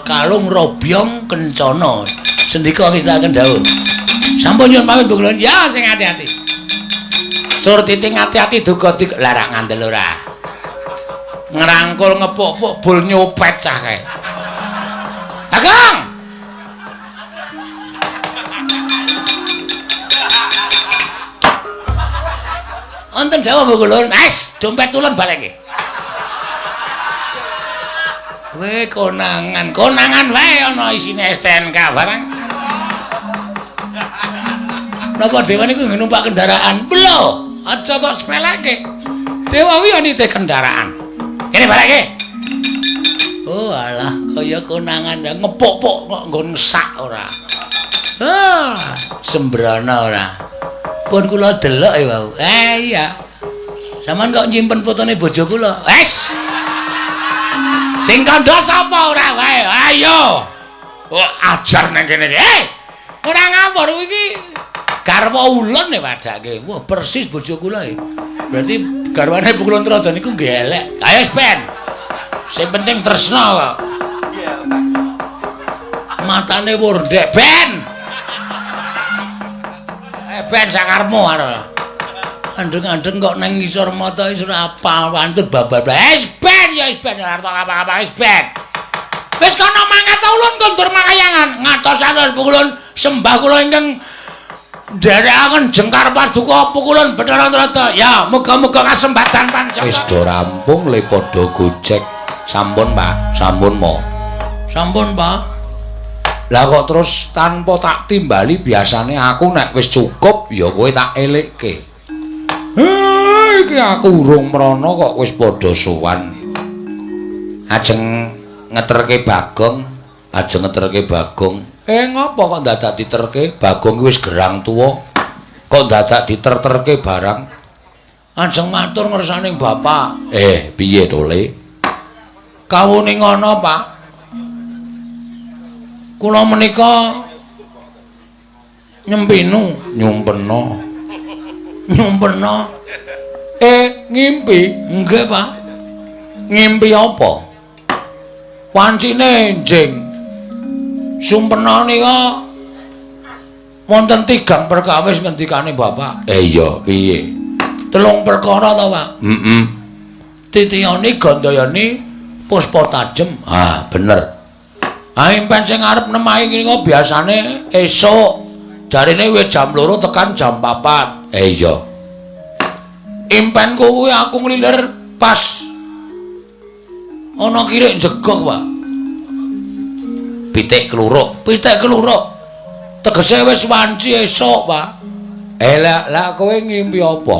Kalung robyong kencana. Sendika kita dawuh. Sampun nyuwun pamit Bu Kulon. Ya sing ati-ati. Surtiti ati-ati duga tiga larang ngandel ora. Ngrangkul ngepuk-puk bul nyopet cah kae. Bagong. Wonten dawuh Bu Kulon. Wes, dompet tulun baleke. Kowe konangan, konangan wae ana isine STNK barang. Napa dewa niku numpak kendaraan? Lho, aja tok sepeleke. Dewa kuwi nitih kendaraan. Kene bareke. Oh alah, kaya konangan ngepuk-puk kok nggon sak ora. Ah, sembrana ora. Pun kula delok ya wau. Eh iya. Sampeyan kok nyimpen fotone bojo kula? Wes. Sing kandha sapa ora wae? Ayo. Oh, ajar nang kene iki. Eh, ora ngawur iki garwa ulun e wadake. Wah, persis bojo kula iki. Berarti garwane Bu Kulon Trada niku nggih elek. Ayo ben. Sing penting tresna kok. Matane wurdek ben. Eh ben sakarmu arep. Andeng-andeng kok nang ngisor mata wis ora apal wantut babar. Wis ben ya wis ben ora apa-apa wis ben. Wis kono mangkat ulun kondur makayangan. Ngatos-atos Bu Kulon sembah kula ingkang nderekaken jengkar paduka Pukulun Bathara Trada. Ya, muga-muga kasembatan pancen. Wis do rampung le padha gojek. Sampun, Pak. Sampun, mo. Sampun, Pak. Lah kok terus tanpa tak timbali biasane aku nek wis cukup ya kowe tak elekke. Iki aku urung mrana kok wis padha sowan. Ajeng ngeterke Bagong, ajeng ngeterke Bagong. Eh ngopo kok dadak diterke? Bagong wis gerang tuwa. Kok dadak diter-terke barang? Ajeng matur ngersaning bapak. Eh, piye to, Le? Kawune ngono, Pak. Kula menika nyempinu, nyumpena. Nyumpena. Eh, ngimpi? Nggih, Pak. Ngimpi apa? Wancine enjing. Sumpena nika wonten tigang perkawis ngendikane Bapak. Eh iya, piye? Telung perkara to, Pak? Heeh. Titiyani Gandayani Puspa Tajem. Ah, bener. Ah, impen sing arep nemahi nika biasane esuk. Jarine wis jam 2 tekan jam 4. Eh iya. Impenku kuwi aku nglilir pas ana kirik jegog, Pak. Pitik kluruk, pitik kluruk. Tegese wis wanci esuk, Pak. Eh lah, lah kowe ngimpi apa?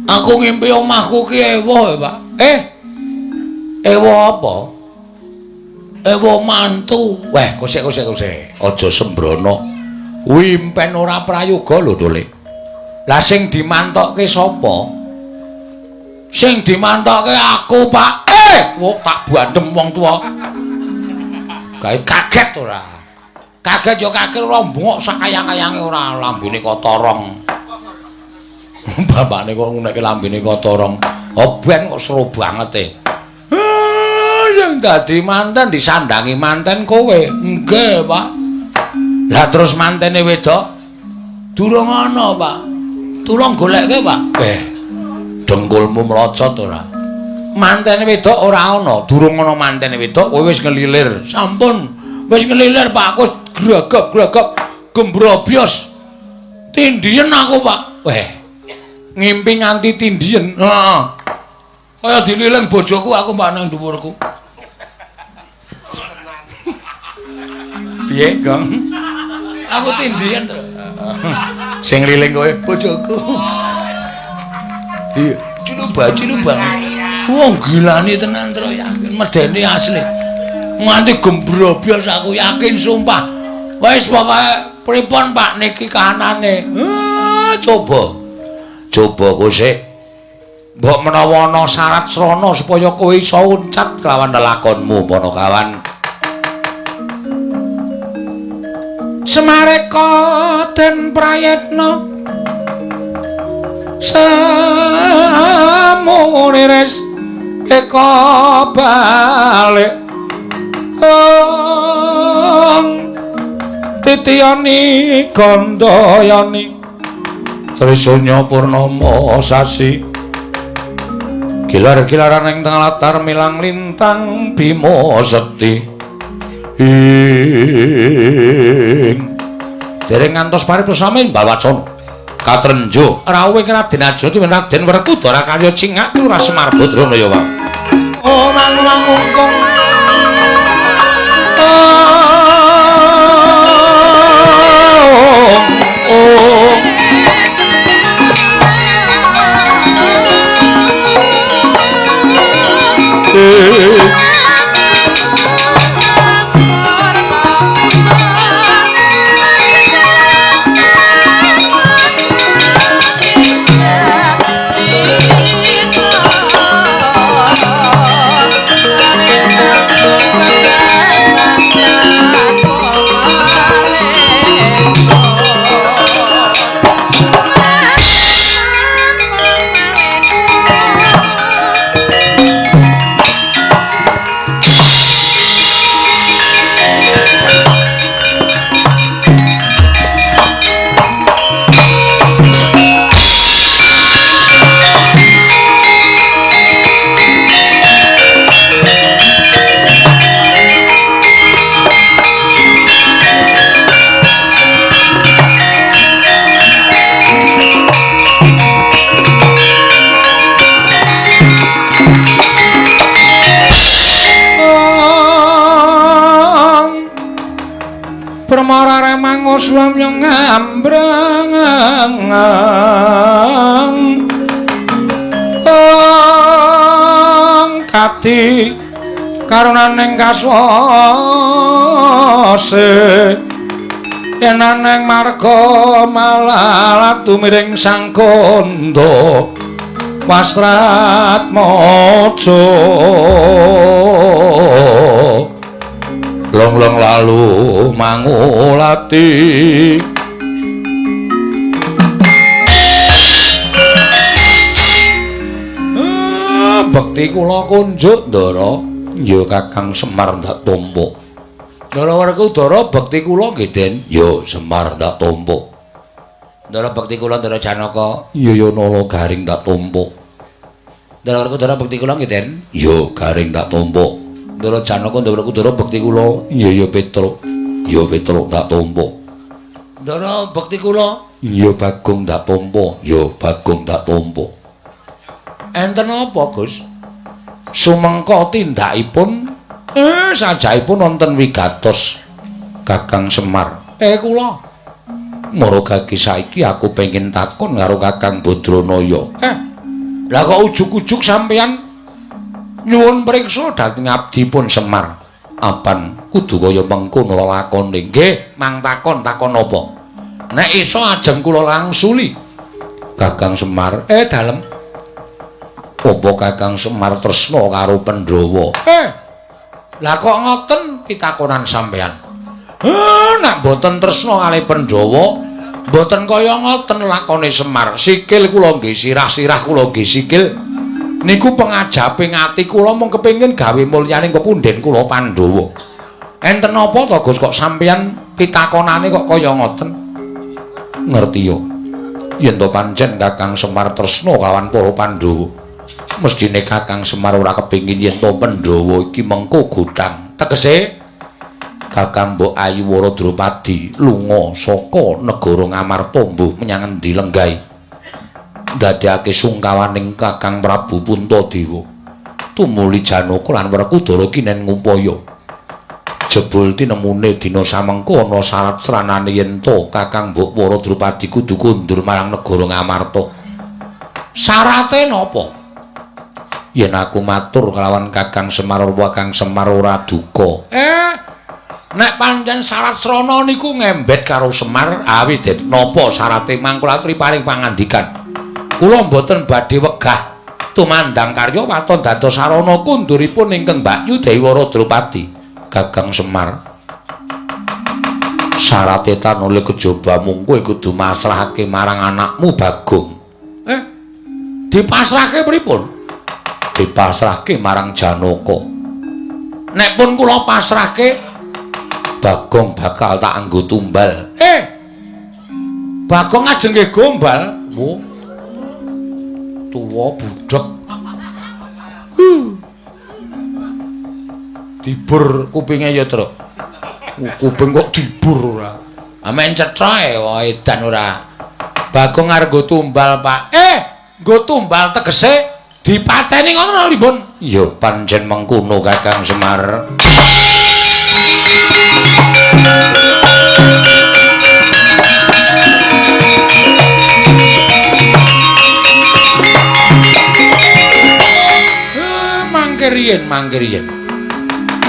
Aku ngimpi omahku ki ewuh, Pak. Eh. Ewuh apa? Ewuh mantu. Weh, kosek kosek kosek. Aja sembrono. Kuwi impen ora prayoga lho, Tole. Lah sing dimantokke sapa? Sing dimantokke aku, Pak. Eh, wah tak bandem wong tuwa. Gawe kaget ora? Kaget ya kaget ora mbungok sak kayang-kayange ora lambene kotorong. Bapakne kok ngunekke lambene kotorong. Oh ben kok seru banget e. Sing dadi manten disandangi manten kowe. Nggih, Pak. Lah terus mantene wedok durung ana, Pak. Tulung golekke, Pak. Eh, dengkulmu mlocot ora? Mantene wedok ora ana, durung ana mantene wedok kowe wis ngelilir. Sampun, wis ngelilir, Pak. Aku gragap-gragap gembrobyos. Tindiyen aku, Pak. Weh. Ngimpi nganti tindiyen. Heeh. Kaya dililing bojoku aku, Pak, nang dhuwurku. Piye, Gong? Aku tindiyen to. Sing liling kowe bojoku. Iya, cilubah-cilubah. Wong gilani tenan tro yakin medeni asli. Nganti gembrobyos aku yakin sumpah. Wis pokoke pripun Pak niki kahanane? Coba. Coba kosek. Mbok menawa ana syarat srana supaya kowe iso uncat kelawan lelakonmu Panakawan. Semareka den prayitna samuriris eka balik. Titiyani Gandayani Trisunya Purnama sasi gilar-gilaran ing tengah latar milang lintang Bima Sekti ing dereng ngantos pariprasamin bawacana katrenjo rawuh Raden Arjuna tuwin Raden Werkudara karya cingak Lurah Semar Badrana ya wae. Oh mangung-mangungkung oh Swamyong ngambrang kati karunaning kaswase yenaneng marga malalatu miring sang kandha wastratmaja long-long lalu mangulati bekti kula kunjuk Ndara ya Kakang Semar ndak tumpuk. Ndara Werkudara bekti kula nggih Den ya Semar ndak tumpuk. Ndara bekti kula Ndara Janaka ya ya Nala Garing ndak tumpuk. Ndara Werkudara bekti kula nggih Den ya Garing ndak tumpuk. Ndara Janaka Ndara Werkudara bekti kula iya ya Petruk ya Petruk ndak tumpuk. Ndara bekti kula iya Bagong ndak tampa ya Bagong ndak tampa. Enten apa Gus? Sumengka tindakipun sajaipun wonten wigatos Kakang Semar. Kula maragake saiki aku pengin takon karo Kakang Badranaya. Lah kok ujug-ujug sampeyan nyuwun priksa dhateng abdipun Semar. Apan kudu kaya mengkono lelakone? Nggih, mang takon takon apa? Nek iso ajeng kula langsuli. Kakang Semar, dalem. Apa Kakang Semar tresna karo Pandhawa? Lah kok ngoten pitakonan sampeyan? Nek mboten tresna kalih Pandhawa, mboten kaya ngoten lakone Semar. Sikil kula nggih sirah, sirah kula nggih sikil. Niku pengajaping ati kula mung kepengin gawe mulyaning kepunden kula Pandhawa. Enten apa to Gus kok sampeyan pitakonane kok kaya ngoten? Ngerti yo. Yen to pancen Kakang Semar tresna kawan para Pandhawa, mestine Kakang Semar ora kepengin yen to Pandhawa iki mengko gotang. Tegese Kakang Mbok Ayu Wara Drupadi lunga saka negara Ngamarta mbuh menyang endi lenggahe. Ndadekake sungkawaning Kakang Prabu Puntadewa. Tumuli Janaka lan Werkudara kinen ngupaya. Jebul tinemune dina samengko ana syarat sranane yen to Kakang Mbok Wara Drupadi kudu kondur marang negara Ngamarta. Syarate napa? Yen aku matur kelawan Kakang Semar, Kakang Semar ora duka. Nek pancen syarat srana niku ngembet karo Semar, awi den napa syarate mangkul atri paring pangandikan. Kula mboten badhe wegah tumandang karya waton dados sarana kunduripun ingkang Mbakyu Dewi Wara Drupadi. Kakang Semar, syarate tanole kejaba mung kowe kudu masrahake marang anakmu Bagong. Dipasrahke pripun? Dipasrahke marang Janaka. Nek pun kula pasrahke Bagong bakal tak anggo tumbal. Bagong ajeng nggih gombal. Wo. Tuwa budhek. Dibur kupinge ya, Truk. Kuping kok dibur ora. Amen cetha wae edan ora. Bagong arep nggo tumbal, Pak. Nggo tumbal tegese dipateni ngono lho, Limbun. Ya pancen mengkono Kakang Semar. Mangke riyen.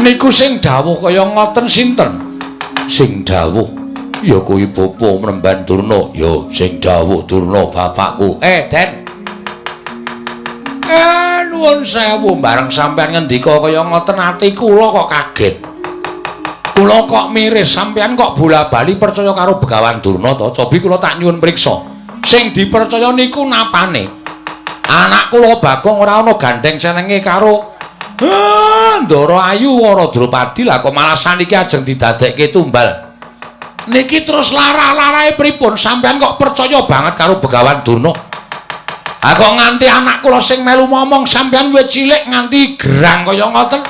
Niku sing dawuh kaya ngoten sinten? Sing dawuh ya kuwi Bapa Mremban Durna. Ya sing dawuh Durna bapakku. Den. Nuwun sewu bareng sampean ngendika kaya ngoten ati kula kok kaget. Kula kok miris sampean kok bola-bali percaya karo Begawan Durna to? Cobi kula tak nyuwun priksa. Sing dipercaya niku napane? Anak kula Bagong ora ana gandeng senenge karo Ndara Ayu Wara Drupadi, lah kok malah saniki ajeng didadekke tumbal. Niki terus lara-larae pripun? Sampean kok percaya banget karo Begawan Durna? Ha kok nganti anak kula sing melu momong sampean wit cilik nganti gerang kaya ngoten.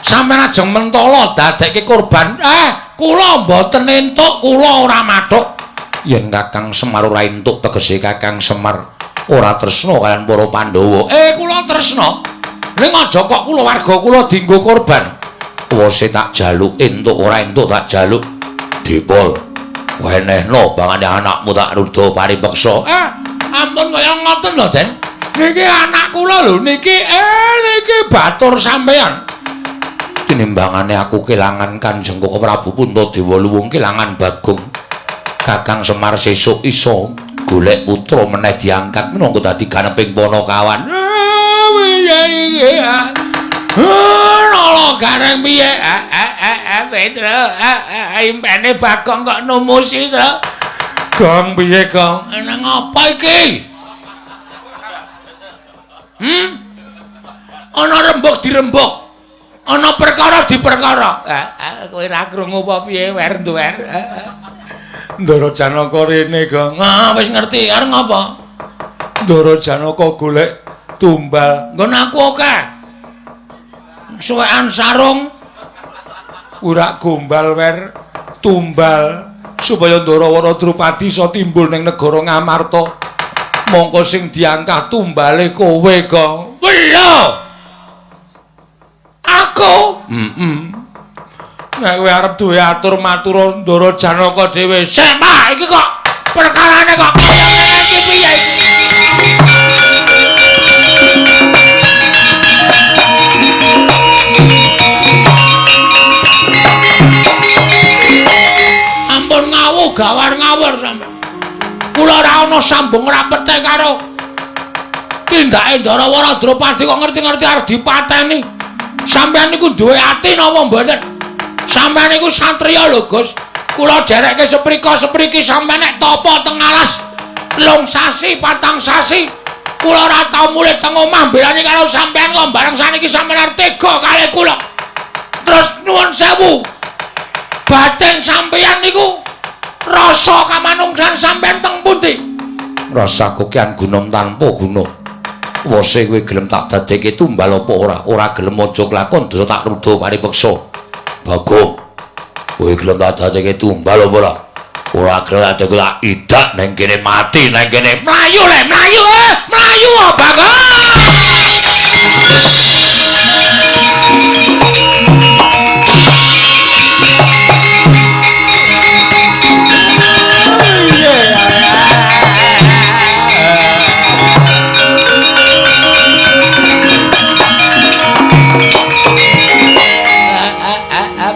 Sampean ajeng mentala dadekke korban. Kula mboten entuk, kula ora mathuk. Yen Kakang Semar ora entuk tegese Kakang Semar ora tresna kaliyan para Pandhawa. Kula tresna. Ning aja kok kulawarga kula dienggo korban. Wose tak jaluk entuk ora entuk tak jaluk. Dipol. Wenehno bangane anakmu tak ruda paripeksa. Ampun kaya ngoten lho, Den. Niki anak kula lho, niki niki batur sampean. Tinimbangane aku kelangan Kanjeng Koko Prabu Puntadewa luwung kelangan Bagong. Kakang Semar sesuk iso golek putra meneh diangkat minangka dadi ganeping panakawan. Piye iki? Nala gareng piye? Petro, impene Bagong kok numusi, Tru. Gong piye, Gong? Nang apa iki? Ana rembug dirembug. Ana perkara diperkara. Kowe ora krungu apa piye, wer nduwer. Ndara Janaka rene, Gong. Wis ngerti arep ngapa? Ndara Janaka golek tumbal. Nggon aku akeh. Suwekan sarung ora gombal wer tumbal supaya Ndarawara Drupadi iso timbul ning negara Ngamarta. Mongko sing diangkah tumbale kowe, Gong. Lho. Aku? Nek kowe arep duwe atur matura Ndara Janaka dhewe. Sik, Pak, iki kok perkarane kok kaya ngene iki piye iki? Ampun ngawuh gawar ngawur sampeyan. Kula ora ana sambung rapete karo tindake Ndarawara Drupadi kok ngerti-ngerti arep dipateni. Sampeyan niku duwe ati napa mboten? Sampeyan niku satriya lho, Gus. Kula derekke seprika-sepriki sampeyan nek tapa teng alas 3 sasi, 4 sasi. Kula ora tau mulih teng omah mbelani karo sampeyan kok bareng saniki sampeyan arep tega kalih kula. Terus nuwun sewu. Batin sampeyan niku rasa kamanungsan sampeyan teng pundi? Rasa kokean gunung tanpa guna. Wose kowe gelem tak dadekke tumbal apa ora? Ora gelem aja kelakon dosa tak ruda paripeksa. Bagong, kowe gelem tak dadekke tumbal apa ora? Ora gelem tak tak idak nang kene mati nang kene. Mlayu le, mlayu, mlayu Bagong.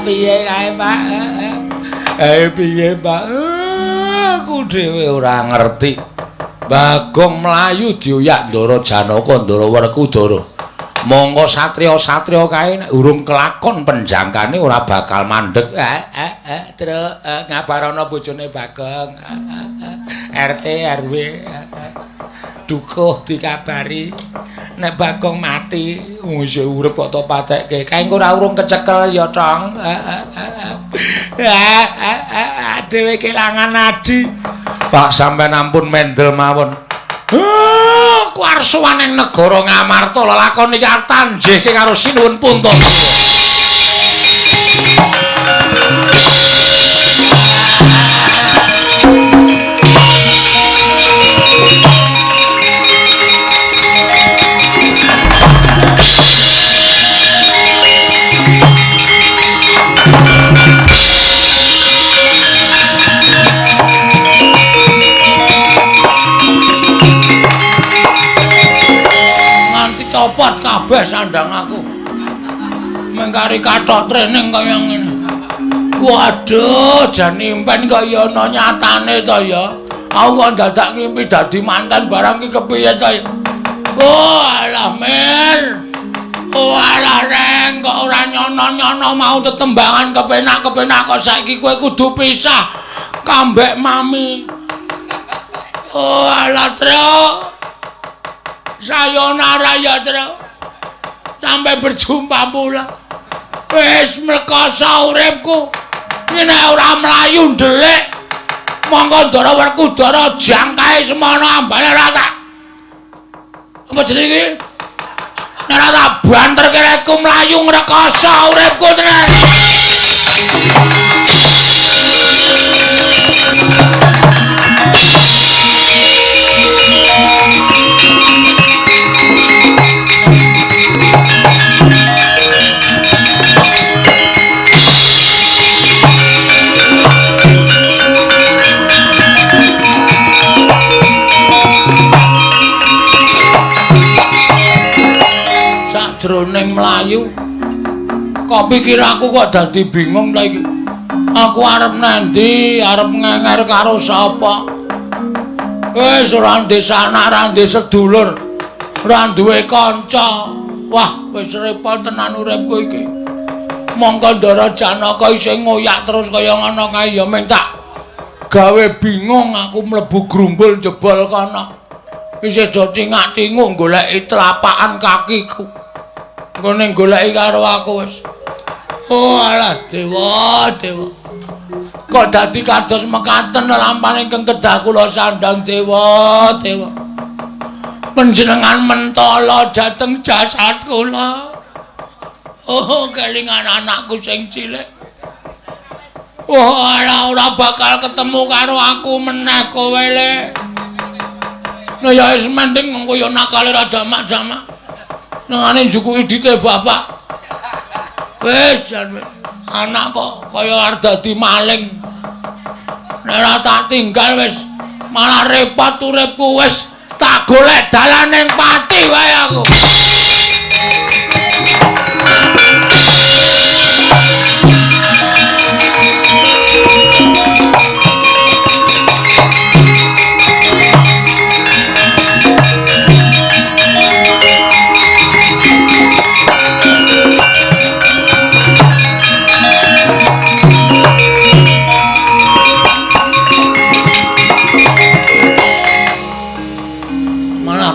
Piye kae, Pak? Piye, Pak? Aku dhewe ora ngerti. Bagong mlayu dioyak Ndara Janaka, Ndara Werkudara. Monggo satriya-satriya kae nek urung kelakon penjangkane ora bakal mandeg. Truk, ngabarono bojone Bagong. RT RW dukuh dikabari nek Bagong mati. Wong isih urip kok to patekke. Kae engko ora urung kecekel ya, Tong. Dhewe kelangan adi. Pak sampean ampun mendel mawon. Aku arep sowan ning negara Ngamarta lelakon iki arep tanjihke karo Sinuwun Puntadewa. Copot kabeh sandang aku. Mengkari kathok training kaya ngene. Waduh, jan impen kaya ana nyatane to ya. Aku kok dadak ngimpi dadi mantan barang iki kepiye to ya. Oh alah Mir. Oh alah Reng, kok ora nyono-nyono mau tetembangan kepenak-kepenak kok saiki kowe kudu pisah kambek mami. Oh alah Truk. Sayonara ya Truk. Sampai berjumpa pula. Wis mlekoso uripku. Iki nek ora mlayu ndelik. Monggo Ndara Werkudara jangkae semono ambane ora tak. Apa jenenge iki? Nek ora tak banterke rekku mlayu ngrekoso uripku tenan. Jroning mlayu kok pikir aku kok dadi bingung ta iki. Aku arep nandi, arep ngenger karo sapa? Wis ora ndek sanak, ora ndek sedulur, ora duwe kanca. Wah, wis repot tenan uripku iki. Mongko Ndara Janaka isih ngoyak terus kaya ngono kae ya mung tak gawe bingung aku mlebu grumbul jebol kono. Isih do cingak-cinguk goleki telapakan kakiku. Nggone goleki karo aku wis. Oh alah dewa, dewa. Kok dadi kados mekaten lampahan ingkang kedah kula sandhang dewa, dewa. Panjenengan mentala dhateng jasad kula. Oh, kelingan anakku sing cilik. Oh alah ora bakal ketemu karo aku meneh kowe le. Nah ya wis mending mengko ya nakale ra jamak-jamak. Nangane njukuki dite bapak. Wis jan wis. Anak kok kaya arep dadi maling. Nek ora tak tinggal wis malah repot uripku wis tak golek dalan ning pati wae aku.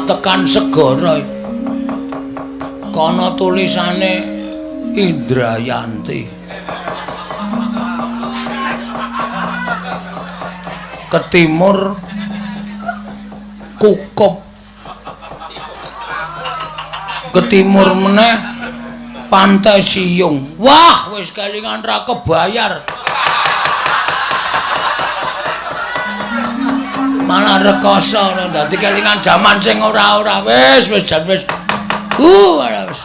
Tekan segara kono tulisane Indrayanti. Ke timur Kukup, ke timur meneh Pantai Siyung. Wah, wis kelingan ra kebayar. Malah rekoso dadi kelingan jaman sing ora-ora. Wis wis jan wis. Wis.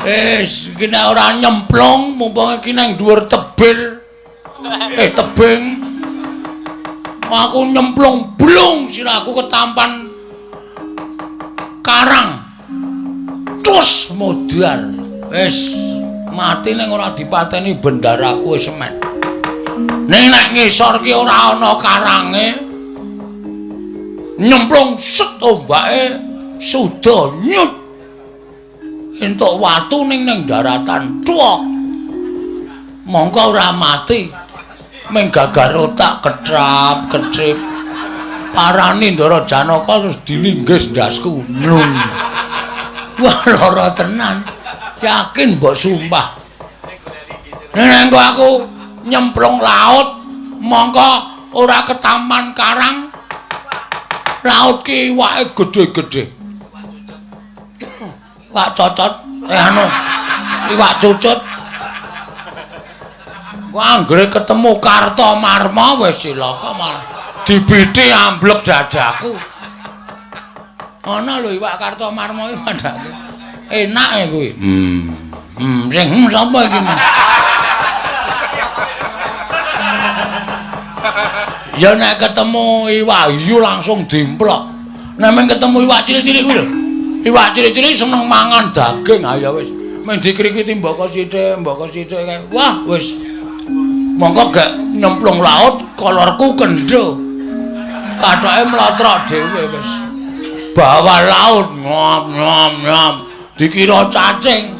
Wis iki nek ora nyemplung mumpung iki nang dhuwur tebir. Tebing. Aku nyemplung blung sirahku ketampan karang. Terus modar. Wis mati ning ora dipateni bendaraku wis semen. Ning nek ngisor ki ora ana karange. Nyemplung set ombake suda nyut. Entuk watu ning ning daratan tuwek. Mongko ora mati. Ming gagar otak ketrap ketrip. Parani Ndara Janaka terus dilinggis ndasku. Nyun. Wah lara tenan. Yakin mbok sumpah. Nek engko aku Nyemplung laut mongko ora ketaman karang. Laut ki iwake gedhe-gedhe. Iwak cocot, anu iwak cucut. Ku anggere ketemu Kartomarma wis cilaka malah dibiti amblek dadaku. Ana lho iwak Kartomarma iki padake. Enak e kuwi. Sing sapa iki? Ya nek ketemu iwak hiu langsung dimplok. Nek men ketemu iwak cilik-cilik kuwi lho. Iwak cilik-cilik seneng mangan daging, ayo wis. Men dikrikiti mboko sithik kae. Wah, wis. Mongko gek nyemplung laut kolorku kendho. Kathoke mlotrok dhewe wis. Bawah laut ngom ngom ngom dikira cacing.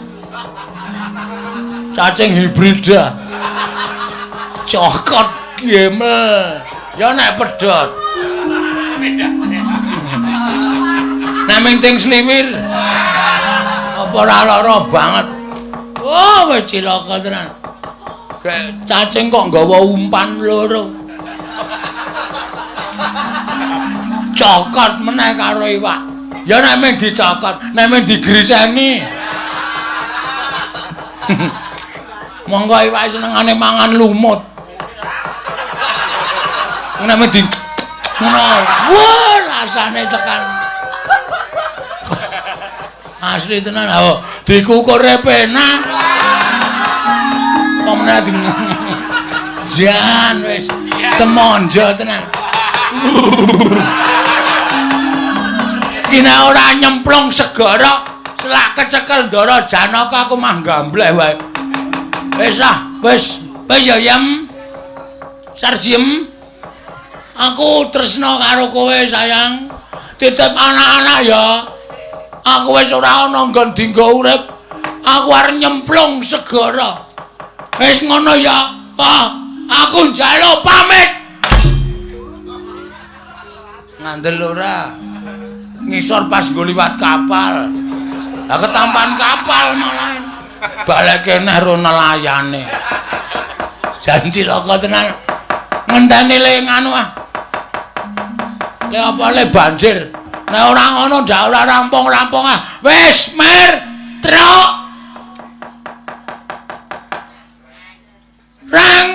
Cacing hibrida. Cokot gemel. Ya nek pedhot. Nek minting sliwir. Apa ora lara banget. Oh, wis cilaka tenan. Gek cacing kok nggawa umpan loro. Cokot meneh karo iwak. Ya nek mung dicokot, nek mung digriseni. Monggo iwak senengane mangan lumut. Nek mung di ngono. Wah, rasane tekan. Asli tenan, oh, dikukure penak. Apa meneh di jan wis temonjo tenan. Iki nek ora nyemplung segara, selak kecekel Ndara Janaka aku mah gambleh wae. Wis ah, wis, wis ya Yem. Sarsiem. Aku tresna karo kowe sayang. Titip anak-anak ya. Aku wis ora ana nggon dinggo urip. Aku arep nyemplung segara. Wis ngono ya. Ah, aku njaluk pamit. Ngandel ora. Ngisor pas nggo liwat kapal. Lah ketampan kapal malah. Baleke neh ro nelayane. Jan cilaka tenan. Ngenteni le nganu ah. Le apa le banjir. Nek ora ngono ndak ora rampung-rampung ah. Wis mer truk. Rang.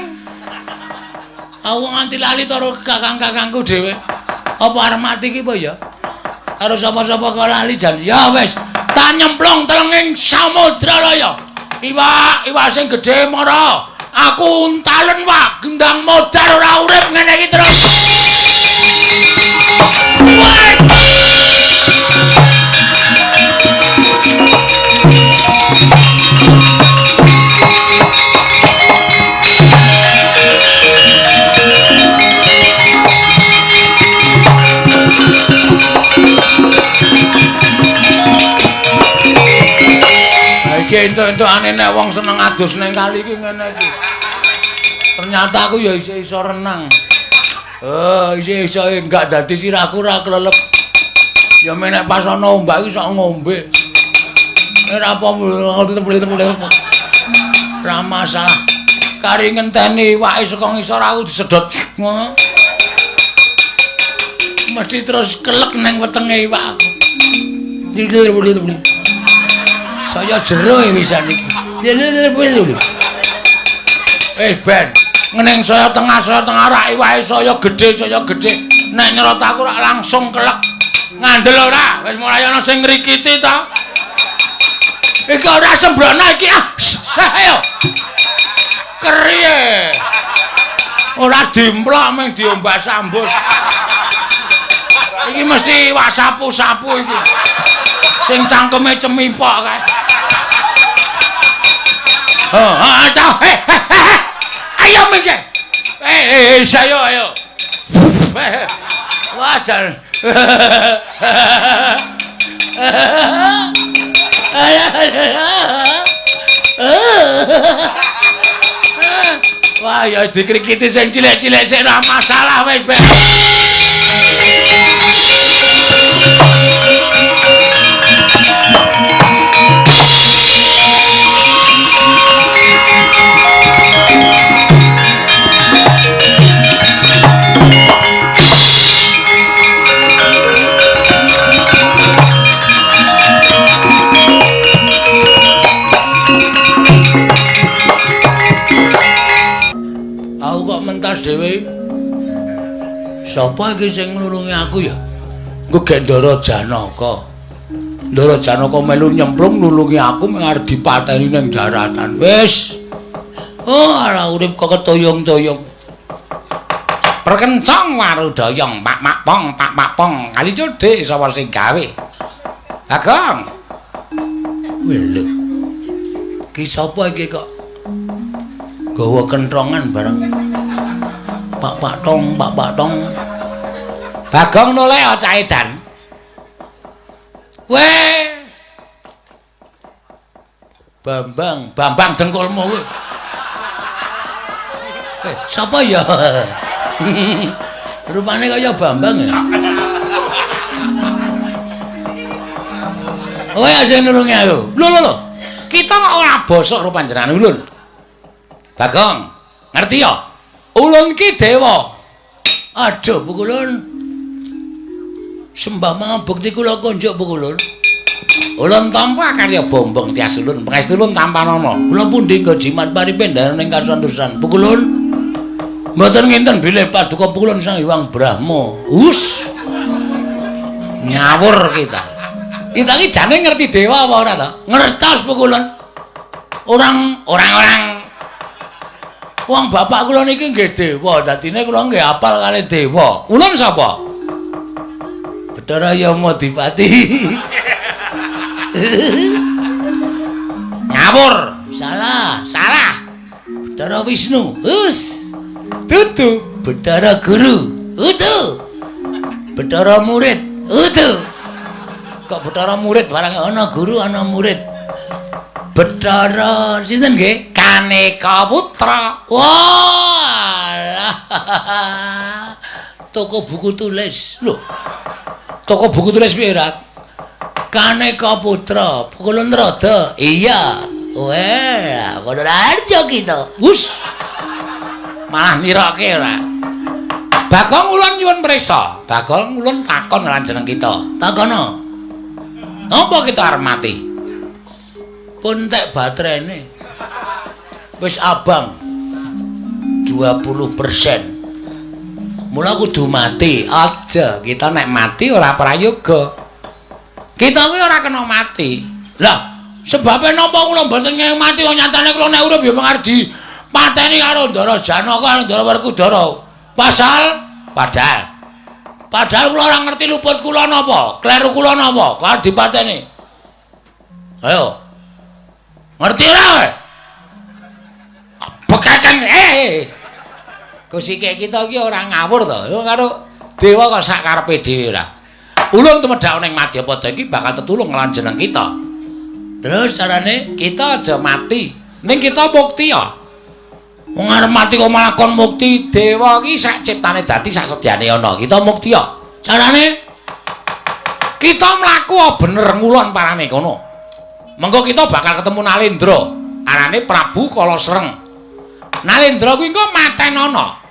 Aku nganti lali karo kakang-kakangku dhewe. Apa arep mati iki apa ya? Karo sapa-sapa kok lali jan. Ya wis, tak nyemplung telenging samudra laya. Iwak, iwak sing gedhe mara. Aku untalen wak gendang modar ora urip ngene iki terus. Iki entuk-entukane nek wong seneng adus ning kali iki ngene iki. Ternyata aku ya isih iso renang. Oh, isih iso enggak dadi sirahku ora klelep. Ya menek pas ana ombak iki sok ngombe. Ora apa-apa. Ora masalah. Kari ngenteni iwake saka ngisor aku disedot ngono. Mesti terus kelek nang wetenge iwak aku. Saya jero wisan iki. Wis ben, ngening saya tengah rak iwake saya gedhe, saya gedhe. Nek nyerot aku rak langsung kelek. Ngandel ora? Wis mulai ana sing ngrikiti ta. Iki ora sembrono iki ah. Ayo. Keriye. Ora dimplok mung diombas ambus. Iki mesti iwak sapu-sapu iki. Sing cangkeme cemipok kae. Oh, ah, eh, eh, ayo minggir. Eh, ayo, ayo. Wah, jan. Wah, ya dikrikiti sing cilik-cilik sik ora masalah wis ben. mentas dhewe. Sapa iki sing nulungi aku ya? Engko gek Ndara Janaka. Ndara Janaka melu nyemplung nulungi aku mung arep dipateni ning daratan. Wis. Oh, ala urip kok ketoyong-toyong. Perkencong warudayang pak-pak pong pak-pak pong. Kali codhe sapa sing gawe? Bagong. Lho. Ki sapa iki kok gawa kentrongan bareng? Pak-pak tong, pak-pak tong. Bagong noleh cah edan. Weh. Bambang, Bambang dengkulmu kuwi. Sapa ya? Rupane kaya Bambang ya. Oh ya sing nulungi aku. Lho lho lho. Kita kok ora bosok karo panjenengan ulun. Bagong, ngerti ya? Ulun ki dewa. Aduh, Pukulun. Sembah mangabekti kula konjuk Pukulun. Ulun tampa karya bombong tias ulun, pangestu ulun tampanana. Kula pundi nggo jimat paripendaran ing kasantosan. Pukulun. Mboten nginten bilih paduka Pukulun Sang Hyang Brahma. Hus. Ngawur kita. Kita iki jane ngerti dewa apa ora to? Ngertos Pukulun. Orang-orang wong bapak kula niki nggih dewa, dadine kula nggih apal kali dewa. Ulun sapa? Bathara Yamadipati. Ngawur. Salah, salah. Bathara Wisnu. Hus. Dudu. Bathara Guru. Udu. Bathara murid. Udu. Kok Bathara murid barang ana guru ana murid. Bathara sinten nggih? Kaneka Putra. Wah. Toko buku tulis. Lho. Toko buku tulis piye, Rat? Kaneka Putra, Pukulun Rada. Iya. Weh, padha harjo kita. Wus. Malah niroke ora. Bagong ulun nyuwun prisa. Bagong ulun takon lan jeneng kita. Takono. Napa kita arep mati? Pun tek baterene. Wis abang 20%. Mula kudu mati. Aja kita nek mati ora prayoga. Kita kuwi ora kena mati. Lah, sebabe napa kula mboten ngeng mati wong nyatane kula nek urip ya mung arep dipateni karo Ndara Janaka karo Ndara Werkudara. Pasal padahal kula ora ngerti luput kula napa, kleru kula napa, kok arep dipateni. Ayo. Ngerti ora kowe? Bekeken Kusike kita iki ora ngawur to. Karo dewa kok sak karepe dhewe ora. Ulun tumedhak ning Madyapada iki bakal tetulung lan jeneng kita. Terus carane kita aja mati. Ning kita mukti ya. Wong arep mati kok malah kon mukti. Dewa iki sak ciptane dadi sak sedyane ana. Kita mukti ya. Carane kita mlaku bener ngulon parane kono. Mengko kita bakal ketemu Nalendra. Arane Prabu Kalasreng. Nalendra kuwi engko matenana.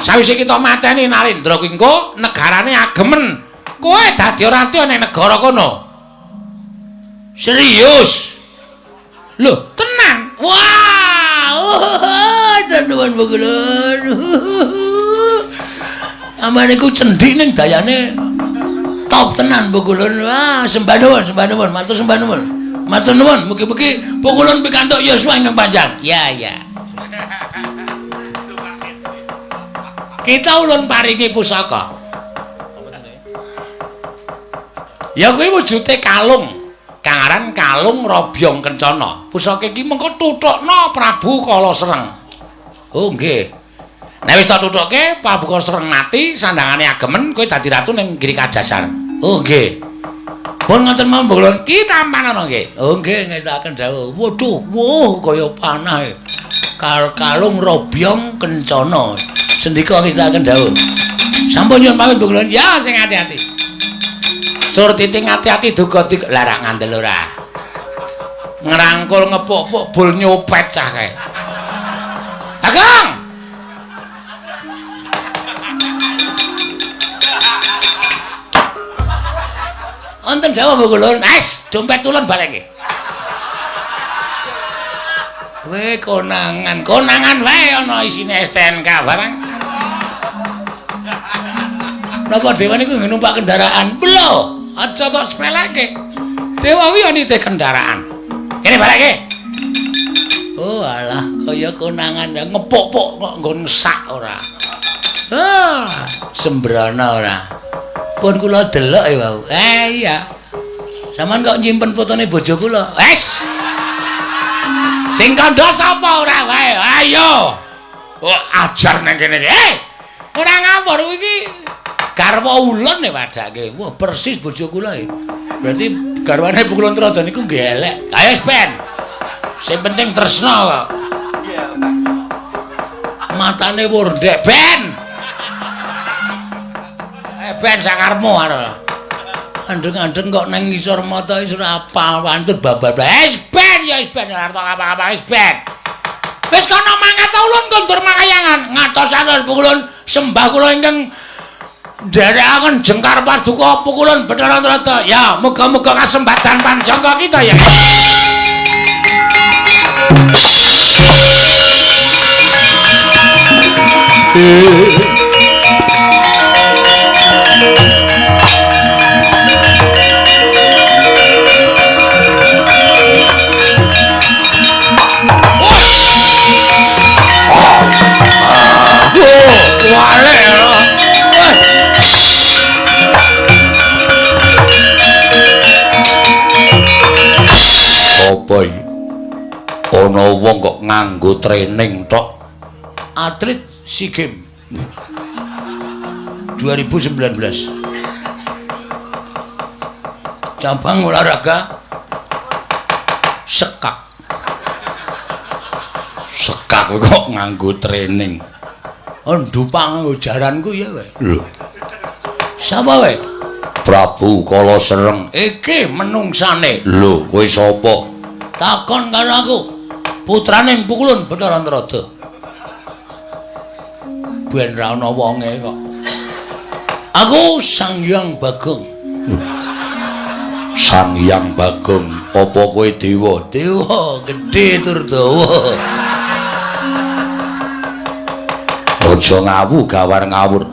Sawise kita mateni Nalendra kuwi engko negarane agemen. Kowe dadi ratu ning negara kono. Serius? Lho, tenang. Wah, nuwun Pukulun. Amane iku cendhik ning dayane top tenan Pukulun. Wah, sembah nuwun, sembah nuwun, matur sembah nuwun. Matur nuwun, mugi-mugi Pukulun pikantuk yuswa ingkang panjang. Ya, ya. Kita ulun paringi pusaka. Ya kuwi wujude kalung. Kang aran kalung Robyong Kencana. Pusaka iki mengko tuthukna Prabu Kalasreng. Oh nggih. Nek wis tak tuthukke Prabu Kalasreng mati, sandangane agemen, kowe dadi ratu ning Giri Kadasar. Oh nggih. Pun ngoten mawon Pukulun, ki tampanana nggih. Oh nggih, ngetaken dawuh. Waduh, wuh kaya panah. Kalung Robyong Kencana. Sendika ngestaken dawuh. Sampun nyuwun pamit Pukulun. Ya sing ati-ati. Surtiti ngati-ati duga larak ngandel ora. Ngrangkul ngepuk-puk bul nyopet cah kae. Bagong. Wonten dawuh Pukulun. Wes, dompet ulun baleke. Kowe konangan, konangan wae ana isine STNK barang. Napa dewa niku numpak kendaraan? Lho, aja tok sepeleke. Dewa kuwi nitih kendaraan. Kene baleke. Oh alah, kaya konangan ngepuk-puk kok nggon sak ora. Ah, sembrana ora. Pun kula delok ya wau. Iya. Sampeyan kok nyimpen fotone bojo kula? Wes. Sing kandha sapa ora wae? Ayo. Oh, ajar nang kene iki. Ora ngawur iki. Garwa ulun e wadake. Wah, persis bojo kula e. Berarti garwane Pukulun Trada niku nggih elek. Ayo wis ben. Sing penting tresna kok. Matane wurdek ben. Ben sakarmu arep. Andeng-andeng kok nang ngisor mata wis ora apal wantut babar. Wis ben ya wis ben ora tok apa-apa wis ben. Wis kono mangkat ulun kondur makayangan. Ngatos-atos Pukulun sembah kula ingkang nderekaken jengkar paduka Pukulun Bathara Trada. Ya, muga-muga kasembatan panjangka kita ya. Apa iki? Ana wong kok nganggo training tok. Atlet SEA Games 2019. Cabang olahraga sekak. Sekak kok nganggo training. Oh, ndupak nganggo jaranku ya wae. Lho. Sapa wae? Prabu Kala Sereng. Iki menungsane. Lho, kowe sapa? Takon karo aku. Putrane Pukulun Bathara Trada. Ben ra ana wonge kok. Aku Sang Hyang Bagong. Sang Hyang Bagong, apa kowe dewa? Dewa gedhe tur dawa. Aja ngawu gawar ngawur.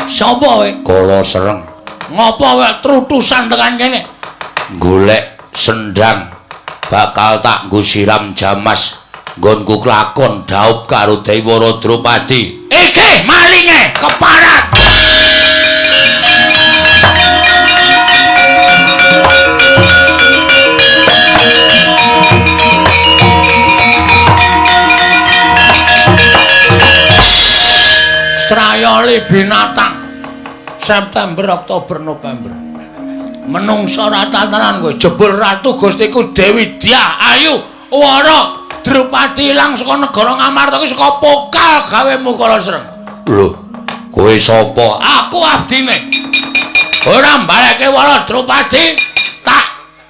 Sapa kowe? Kala Sereng. Ngopo kowe trutusan tekan kene? Golek sendang bakal tak nggo siram jamas nggonku klakon dhaup karo Dewara Drupadi. Iki malinge keparat. Strayoli binatang September, Oktober, November. Menungso ora tatanan kowe jebul ratu Gustiku Dewi Dyah Ayu Wara Drupadi ilang saka negara Ngamarta iki saka pokal gawemu Kala Sereng. Lho, kowe sapa? Aku abdine. Ora mbaleke Wara Drupadi tak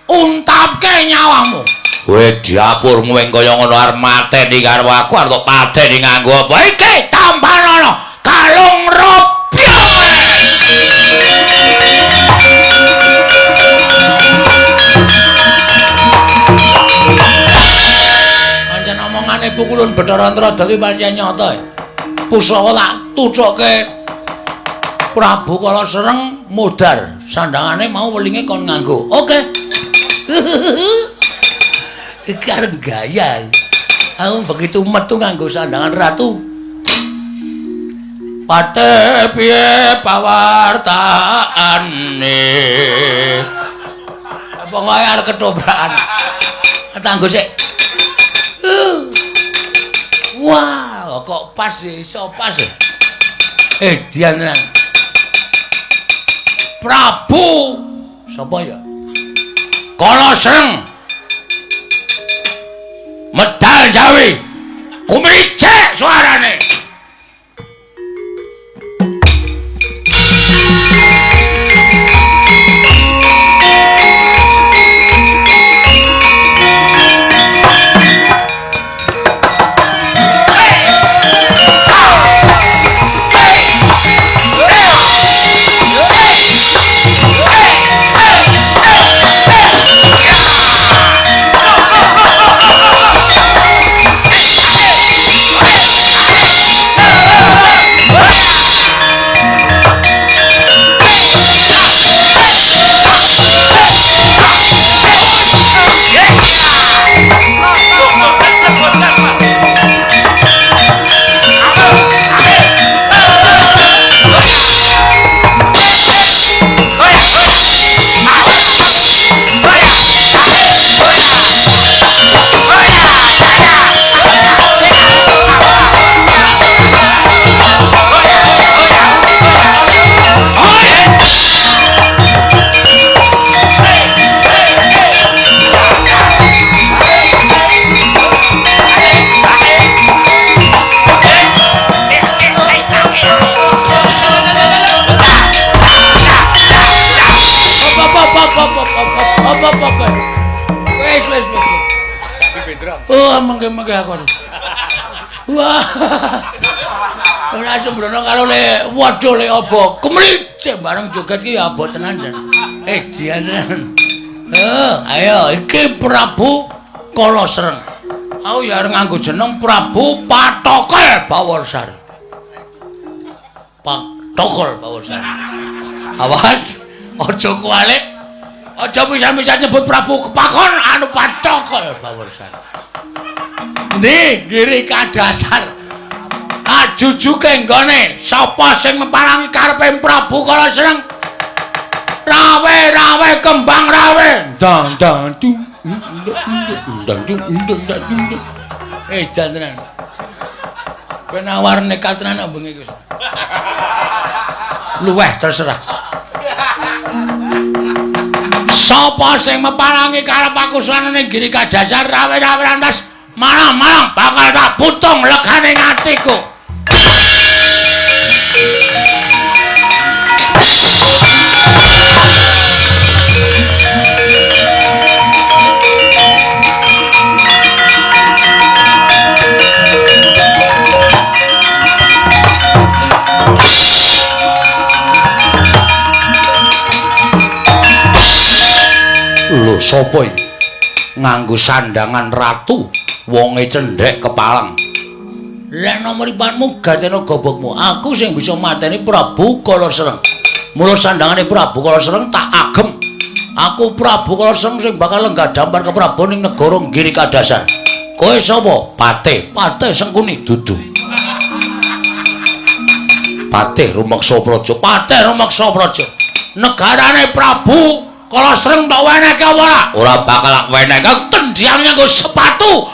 untapke nyawamu. Kowe diapurmu ing kaya ngono arep mateni karo aku arep tok pateni nganggo apa? Iki tambanono kalung robyo. Pancen omongane Pukulun Bathara Trada iki pancen nyata. Pusaka tak tucuke Prabu Kala Sereng mudhar, sandangane mau welinge kon nganggo. Oke. Iki arep gaya. Aku begitu metu nganggo sandangan ratu. Pate piye pawartaane. Pokoke arep ketobrakan. Tanggo sik. Wah, kok pas iso pas. Dian tenan. Prabu sapa ya? Kala Sereng. Medal Jawi. Kumricik suarane. Wis wis wis. Oh, mengke-mengke aku. Wah. Ora sembrono karo le waduh le apa. Kemricik bareng joget ki ya abot tenan jan. Dian tenan. Ayo iki Prabu Kalasreng. Aku ya arep nganggo jeneng Prabu Patokol Baworsari. Patokol Baworsari. Awas, aja kualik. Aja pisan-pisan nyebut Prabu Kepakon anu Patokol Baworsari. Ndi ngiri kadasar. Ajujuke nggone sapa sing meparangi karepe Prabu Kalasreng? Rawe-rawe kembang rawe. Dang dang du dang du dang du. Jan tenan. Kowe nawar nekat tenan kok bengi iki. Luweh terserah. Sapa sing meparangi karep aku suwanane ngiri kadasar rawe-rawe rantas malang-malang bakal tak putung legane atiku. Lho sapa iki? Nganggo sandangan ratu, wonge cendhek kepalang. Lek nomoripanmu gatena gobokmu, aku sing bisa mateni Prabu Kalasreng. Mula sandangane Prabu Kalasreng tak agem. Aku Prabu Kalasreng sing bakal lenggah dampar ke Prabu ning negara Giri Kadasar. Kowe sapa? Patih. Patih Sengkuni dudu. Patih Rumeksa Praja. Patih Rumeksa Praja. Negarane Prabu Kalasreng tak wenehke apa ora? Ora bakal tak wenehke. Tendhang nganggo sepatu.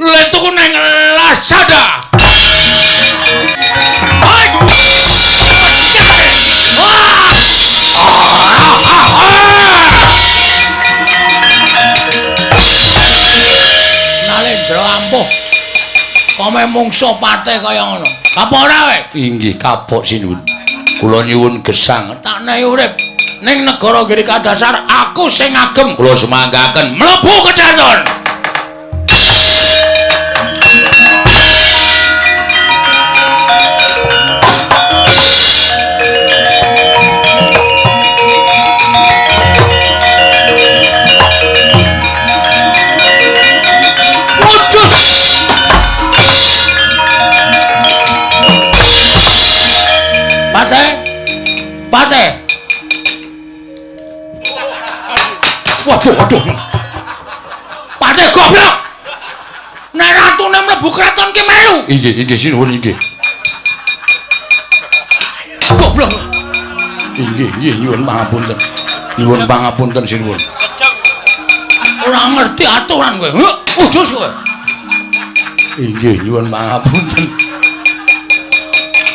Le tuku nang Lazada. Nalendra ampuh. Kome mungsuh patih kaya ngono. Apa ora kowe? Inggih kapok sinuwun. Kula nyuwun gesang. Tak nehi urip. Ning negara Giri Kadasar aku sing ngagem. Kula sumanggaken mlebu kedaton. Patih. Patih. Waduh, waduh. Patih goblok. Nek ratune mlebu kraton ki melu. Inggih, inggih sinuwun inggih. Goblok. Inggih, inggih nyuwun pangapunten. Nyuwun pangapunten sinuwun. Ora ngerti aturan kowe. Udus kowe. Inggih, nyuwun pangapunten.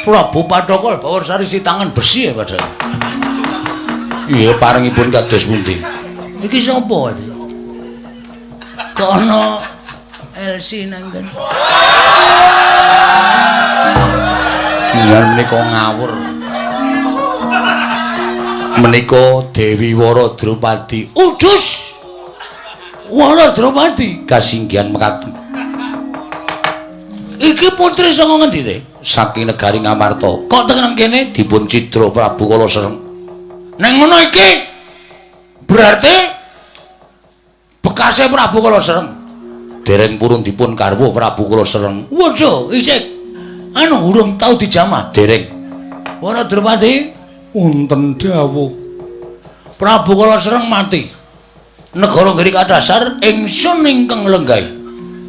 Prabu Patokol Baworsari si tangan besi ya padahal. Iya, parengipun kados pundi? Iki sapa? Kok ana LC nang kene? Yen menika ngawur. Menika Dewi Wara Drupadi. Udus. Wara Drupadi kasinggihan mekaten. Iki putri saka ngendi te? Saking negari Ngamarta. Kok tekan kene dipun cidra Prabu Kalasreng. Ning ngono iki berarti bekase Prabu Kalasreng. Dereng purun dipun garwa Prabu Kalasreng. Waduh, isih anu urung tau dijamah. Dereng. Wara Drupadi wonten dawuh. Prabu Kalasreng mati. Negara Giri Kadasar ingsun ingkang lenggahi.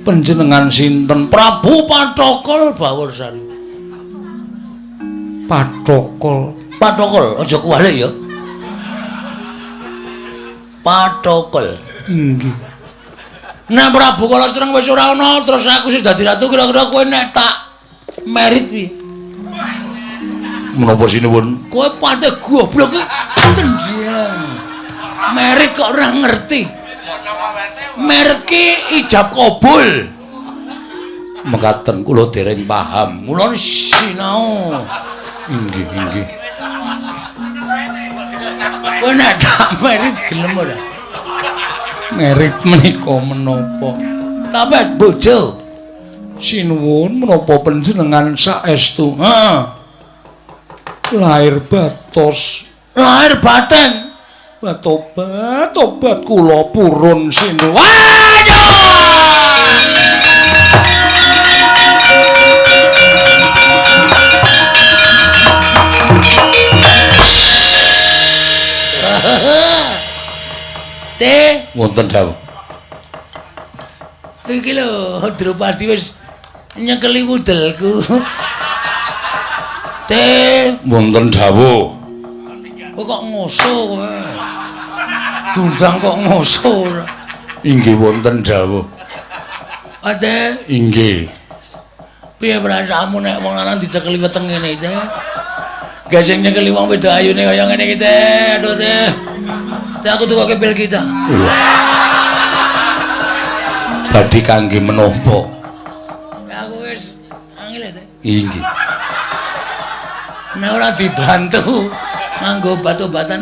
Panjenengan sinten? Prabu Pathokol Baworsari. Pathokol. Pathokol, aja kuwalik ya. Pathokol. Inggih. Nek Prabu Kalacereng wis ora ana, terus aku sing dadi ratu, kira-kira kowe nek tak merit piye? Menapa sinuwun? Kowe pate goblok iki cendheng. Merit kok ora ngerti. Merit ki ijab kabul. Mekaten kula dereng paham. Mula sinau. Inggih, inggih. Kowe nek tak merit gelem ora? Merit menika menapa? Tapet bojo. Sinuwun menapa panjenengan saestu? Heeh. Lahir batos, lahir batin. Tobat, tobat kula purun sinuwun. Waduh! Te wonten dawuh. Iki lho Drupadi wis nyekeli wudelku. Te wonten dawuh. Kowe kok ngoso kowe. Dundang kok ngoso ora. Inggih wonten dawuh. Ate inggih. Piye perasaanmu nek wong lanang dicekeli weteng ngene iki? Gak sing nyekeli wong wedok ayune kaya ngene iki, Teh. Aduh, Teh. Teh aku tukoke pil kita. Badhe kangge menapa? Aku wis angel, Teh. Inggih. Nek ora dibantu nganggo obat-obatan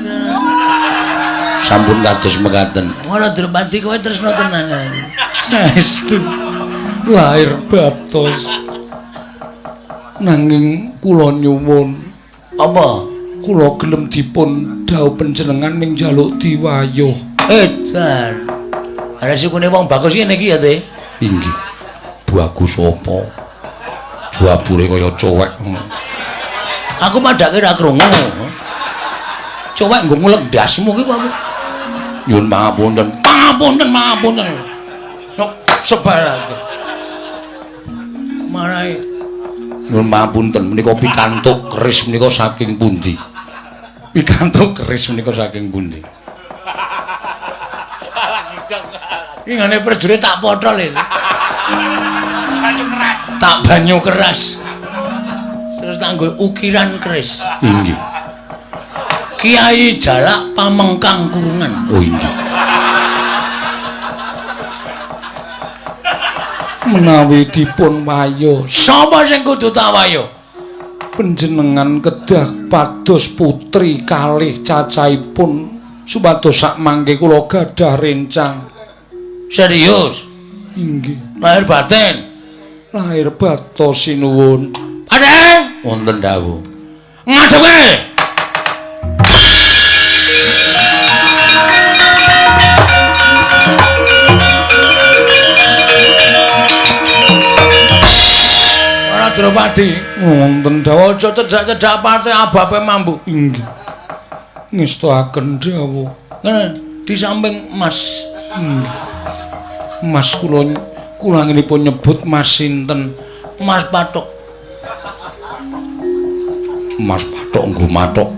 sampun kados mekaten. Ora Drupadi kowe tresna tenan. Saestu lahir batos. Nanging kula nyuwun apa? Kula gelem dipun dhawuh panjenengan ning njaluk diwayuh. Edan. Ana sikune wong bagus ngene iki ya, Teh. Inggih. Bagus apa? Jabure kaya cowek. Aku padake ra krungu. Cowek nggo ngulek ndasmu ki apa? Nyuwun pangapunten. Pangapunten, pangapunten. Nok sebarake. Marai nyuwun pangapunten menika pikantuk keris menika saking pundi? Pikantuk keris menika saking pundi? Iki ngene prajurit tak potol iki. Banyu keras. Tak banyu keras. Terus tak nggo ukiran keris. Inggih. Kiai Jalak Pamengkang Kurungan. Oh inggih. Menawi dipun wayuh, sapa sing kudu tak wayuh? Panjenengan kedah pados putri kalih cacahipun supados sakmangke kula gadah rencang. Serius? Inggih. Lahir batin. Lahir batos sinuwun. Adhe, wonten dawuh. Ngadep kene. Ora Drupadi, wonten dawuh aja cedhak-cedhak pate ababe mambu. Inggih. Ngestoaken dawuh. Ngene, di samping Mas. Inggih. Mas kula kula anginipun nyebut Mas sinten? Mas Pathok. Mas Pathok nggo mathok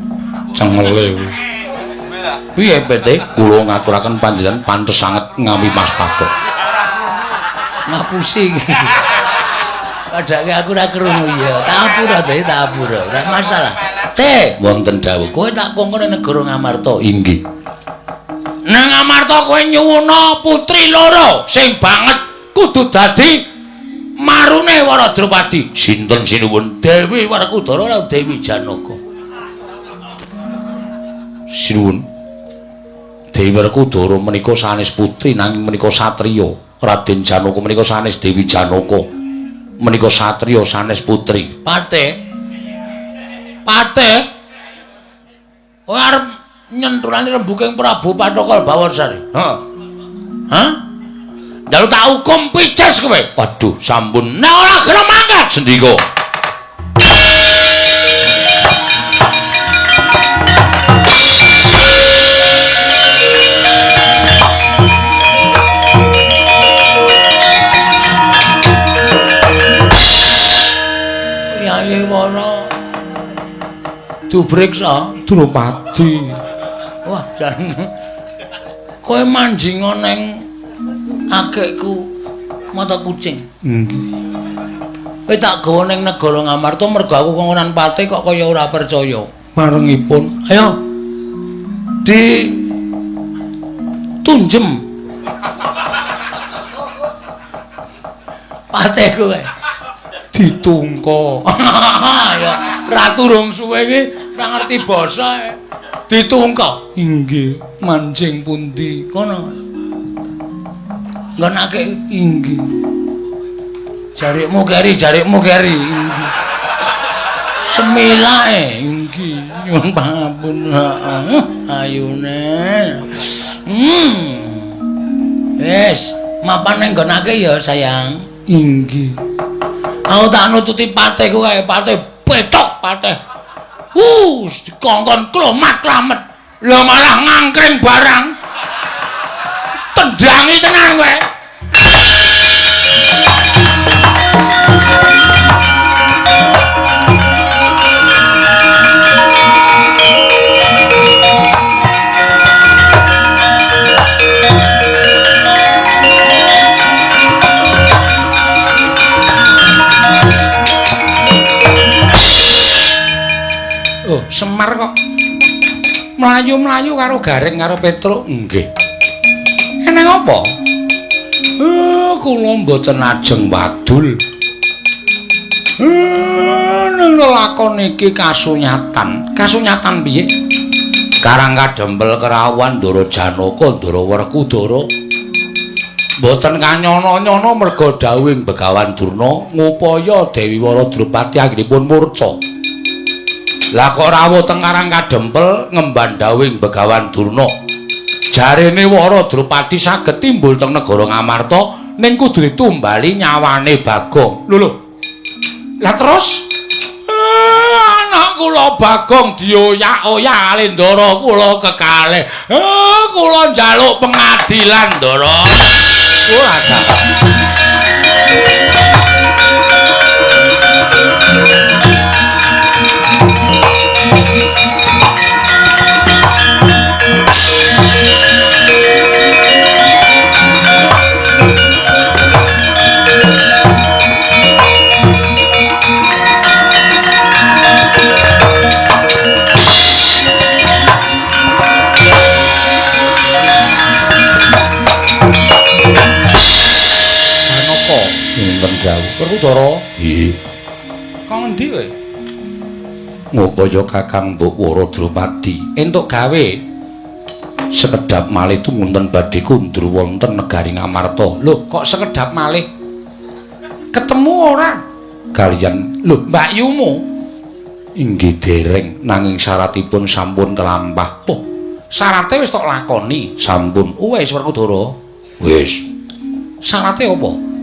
cengele. Piye PT? Kula ngaturaken panjenengan pantes sanget ngawi Mas Pathok. Ngapusi iki. Padake aku ora krungu ya. Tak apura Teh, tak apura. Ora masalah. Teh, wonten dawuh. Kowe tak kongkon nang negara Ngamarta. Inggih. Nang Ngamarta kowe nyuwuna putri loro sing banget kudu dadi marune Wara Drupadi. Sinten sinuwun? Dewi Werkudara lan Dewi Janaka. Sinuwun. Dewi Werkudara menika sanes putri nanging menika satriya. Raden Janaka menika sanes Dewi Janaka. Menika satriya sanes putri. Pate. Pate. Kowe arep nyenturane rembuking Prabu Pathokol Bawarsari. Heeh. Hah? Njaluk tak hukum pices kowe. Waduh, sampun. Nek ora gelem mangkat sendika. Dipriksa Drupadi. Wah, jan. Kowe manjinga neng akekku mata kucing. Nggih. Kowe tak gawa ning negara Ngamarta mergo aku kongkonan patih kok kaya ora percaya. Marengipun. Ayo. Di tunjem. Patih kowe. Ditungko. Ya, ratu rong suwe iki ora ngerti basa. Ditungko. Inggih, manjing pundi? Kono. Nggonake inggih. Jarikmu keri, jarikmu keri. Inggih. Semilae inggih. Nyuwun pangapunten. Ayune. Wis, mapan nang nggonake ya, sayang. Inggih. Aku tak nututi patihku kae, patih petok patih. Dikongkon klomat-klamet. Lah malah ngangkring barang. Tendangi tenan kowe. Oh, Semar kok mlayu-mlayu karo Gareng karo Petruk. Nggih. Eneng apa? Kula mboten ajeng wadul. Ning lelakon iki kasunyatan. Kasunyatan piye? Karang kadempel kerawan Ndara Janaka, Ndara Werkudara. Mboten kanyono-nyono merga dawuhing Begawan Durna ngupaya Dewi Wara Drupadi anggenipun murca. Lah kok rawuh teng Karang Kadempel ngemban dawuhing Begawan Durna. Jarene Wara Drupadi saged timbul teng negara Ngamarta ning kudu ditumbali nyawane Bagong. Lho lho. Lah terus anak kula Bagong dioyak-oyak kali ndara kula kekalih. Kula njaluk pengadilan ndara. Wah, Werkudara. Nggih. Kok ngendi kowe? Ngupaya Kakang Mbok Wara Drupadi entuk gawe sekedhap malih tumunten badhe kundur wonten negari Ngamarta. Lho, kok sekedhap malih? Ketemu ora? Kaliyan lho, mbakyumu. Inggih dereng, nanging syaratipun sampun kelampah. Oh, syarate wis tok lakoni. Sampun. Wis Werkudara. Wis. Syarate apa?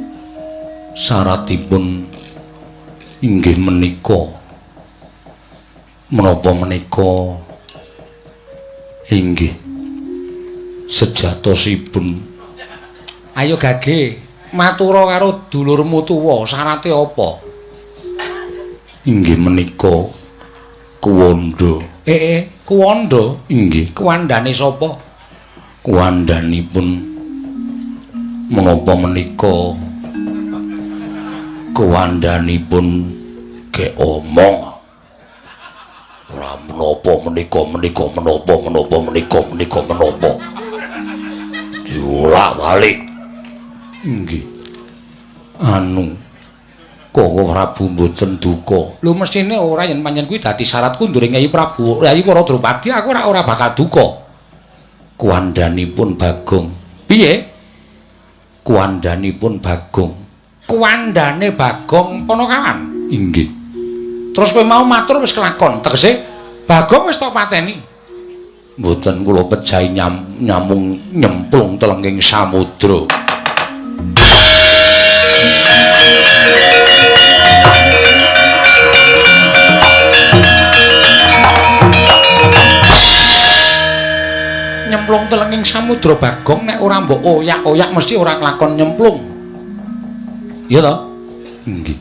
Syaratipun inggih menika menapa menika inggih sejatosipun. Ayo gage matura karo dulurmu tuwa, syarate apa? Inggih menika kuwanda. Kuwanda? Inggih. Kuwandane sapa? Kuwandanipun menapa menika kuwandanipun ge omong ora menapa menika menika menapa menapa menika menika menapa diolak-walik. Inggih. Anu Koko Prabu mboten duka. Lho mesthine ora, yen pancen kuwi dadi syarat kunduring Kyai Prabu, Kyai Wara Drupadi, aku ora bakal duka. Kuwandanipun Bagong. Piye? Kuwandanipun Bagong. Kuwandane Bagong Ponokawan. Inggih. Terus kowe mau matur wis kelakon, tegese Bagong wis tok pateni. Mboten kula pejahi nyamung nyemplung telenging samudra. Nyemplung telenging samudra Bagong nek ora mbok oyak-oyak mesti ora kelakon nyemplung. Iya to? Nggih.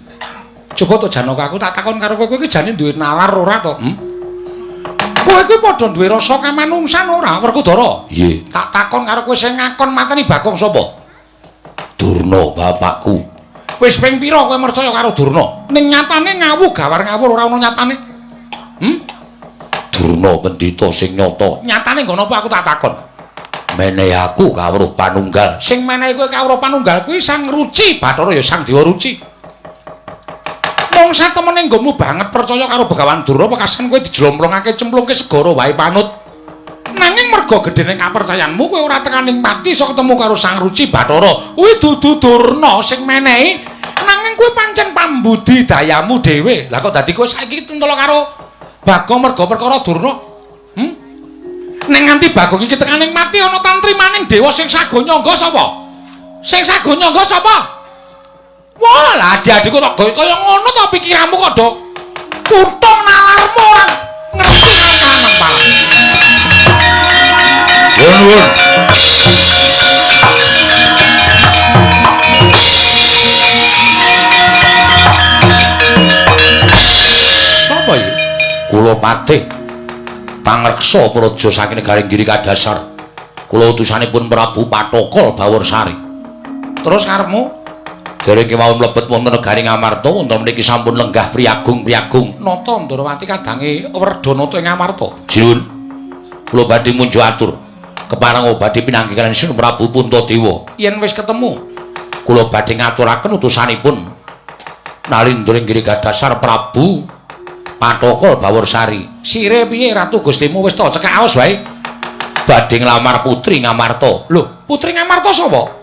Coba to Janaka, aku tak takon karo kowe, kowe iki jane duwe nalar ora to? Kowe kuwi padha duwe rasa kamanungsan ora, Werkudara? Nggih. Tak takon karo kowe sing ngakon mateni Bagong sapa? Durna bapakku. Wis ping pira kowe mercaya karo Durna? Ning nyatane ngawuh gawar ngawur ora ana nyatane. Hmm? Durna pendhita sing nyata. Nyatane nggon apa aku tak takon? Menehi aku kawruh panunggal. Sing menehi kowe kawruh panunggal kuwi Sang Ruci Bathara ya Sang Dewa Ruci. Mong satemene nggonmu banget percaya karo Begawan Durna pekasan kowe dijlomplongake cemplungke segara wae panut. Nanging merga gedene kapercayanmu kowe ora tekaning pati iso ketemu karo Sang Ruci Bathara. Kuwi dudu Durna sing menehi, nanging kowe pancen pambudi dayamu dhewe. Lah kok dadi kowe saiki pentol karo Bagong merga perkara Durna? Hmm? Ning nganti Bagong iki tekaning mati ana tantri maning dewa sing sago nyangga sapa? Sing sago nyangga sapa? Wah, lah adik-adikku kok kaya ngono to pikiranmu kok do kutung nalarmu ora ngerti kanan Pak. Nuwun. Sapa iki? Kula Patih pangreksa praja saking negari Giri Kadasar. Kula utusanipun Prabu Pathokol Baworsari. Terus karepmu? Dereng kemawon mlebet wonten negari Ngamarta, wonten mriki sampun lenggah priyagung-priyagung. Nata Ndorowati kadange Werdanata ing Ngamarta. Jiun. Kula badhe munjuk atur. Kepareng badhe pinanggih kaliyan Sun Prabu Puntadewa. Yen wis ketemu, kula badhe ngaturaken utusanipun Nalindra ing Giri Kadasar Prabu Pathokol Baworsari. Sire piye Ratu Gustimu wis ta cekak aos wae. Badhe nglamar putri Ngamarta. Lho, putri Ngamarta sapa?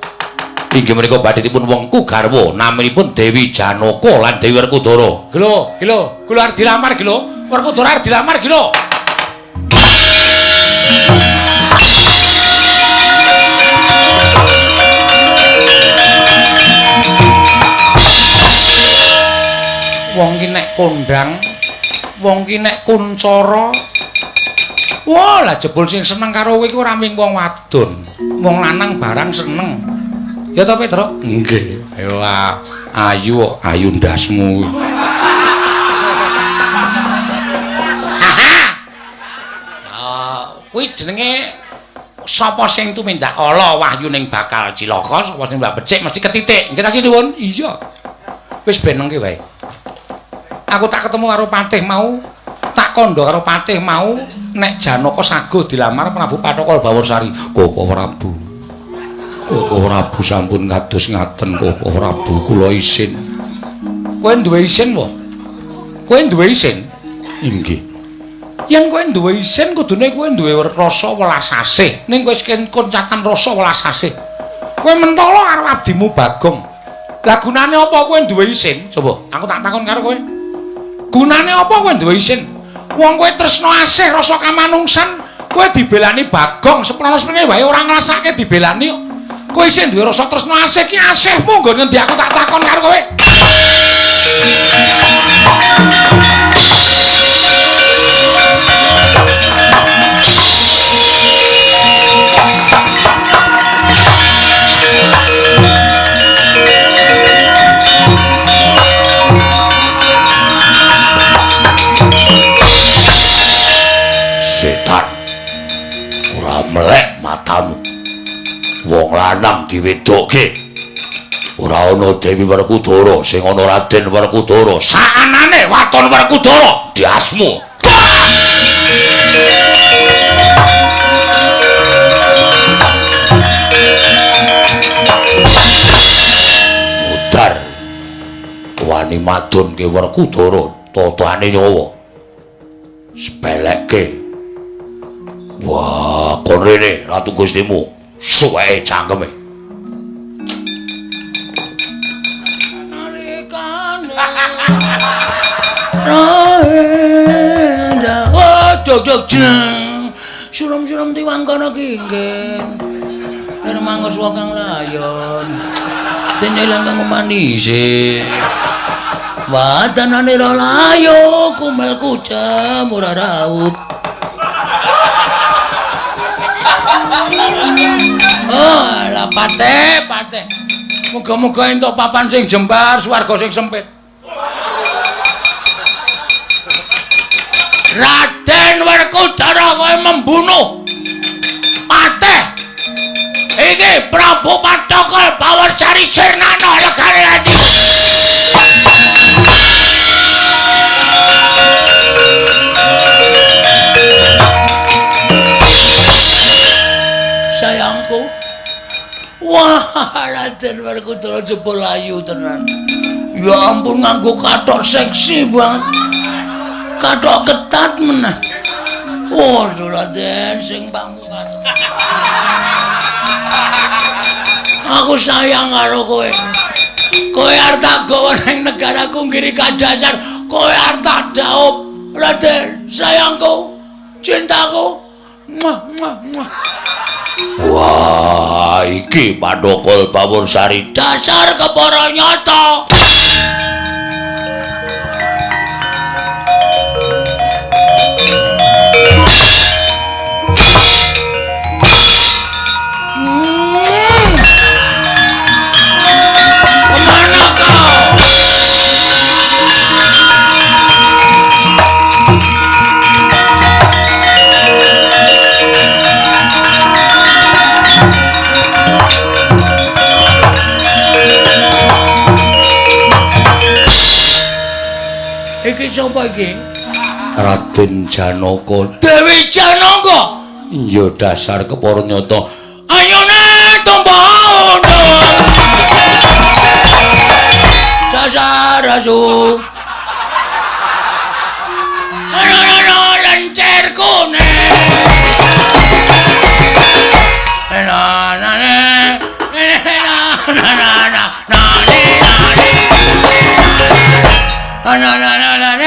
Inggih menika badhe dipun wengku garwa naminipun Dewi Janaka lan Dewi Werkudara. Gelo, gelo, kula arep dilamar gelo. Werkudara arep dilamar gelo. Wong ki nek kondang, wong ki nek kuncara. Wah, lah jebul sing seneng karo kowe iku ora mung wong wadon, wong lanang barang seneng. Ya to, Petro? Nggih. Ayo ayu ayu ndasmu. Kuwi jenenge sapa sing tumindak ala wahyuning bakal cilaka, sapa sing mbak becik mesti ketitik. Nggih ta sinuwun? Iya. Wis benengke wae. Aku tak ketemu karo Patih mau, tak kandha karo Patih mau nek Janaka sago dilamar Prabu Pathokol Baworsari. Koko Prabu. Koko Prabu sampun kados ngaten Koko Prabu kula isin. Kowe duwe isin wae? Kowe duwe isin? Inggih. Yen kowe duwe isin kudune kowe duwe rasa welas asih. Ning kowe wis koncakan rasa welas asih. Kowe mentolo karo abdimu Bagong. Lah gunane apa kowe duwe isin? Coba aku tak takon karo kowe. Gunane apa kowe duwe isin? Wong kowe tresna asih rasa kamanungsan, kowe dibelani Bagong seprono-seprene wae ora ngrasake dibelani kok. Kowe isih duwe rasa tresna asih ki asihmu nggon ngendi aku tak takon karo kowe. Setan ora melek matamu. Wong lanang diwedokke. Ora ana Dewi Werkudara sing ana Raden Werkudara. Saanane waton Werkudara diasmu. Mudar. Wani madunke Werkudara totane nyawa. Sepelekke. Wah, kon rene Ratu Gustimu. Suweke cangkeme. Oh, jog-jog jeng. Suram-suram tiwangkana ki nggih. Yen mangus kang layon. Dene ilang kang manise. Wadanane ra layo kumel kucem ora raup. Oh, lah pate, pate. Muga-muga entuk papan sing jembar, swarga sing sempit. Raden Werkudara kowe membunuh patih. Iki Prabu Pathokol Baworsari sirnana legane ati. Sayangku. Wah, Raden Werkudara jebul ayu tenan. Ya ampun nganggo kathok seksi banget. Kathok ketat meneh. Waduh Raden sing pangku kathok. Aku sayang karo kowe. Kowe arep tak gawa nang negaraku ngiri kadasar, kowe arep tak dhaup. Raden, sayangku, cintaku. Muah muah muah. Wah, iki Pathokol Baworsari dasar kepara nyata. Kemana kau? Iki sapa iki? Raden Janaka. Dewi Janaka. Iya dasar kepara nyata. Ayone tumpah undung. Dasar asu. Ana lencer kuning. Na na na na na na na na na na na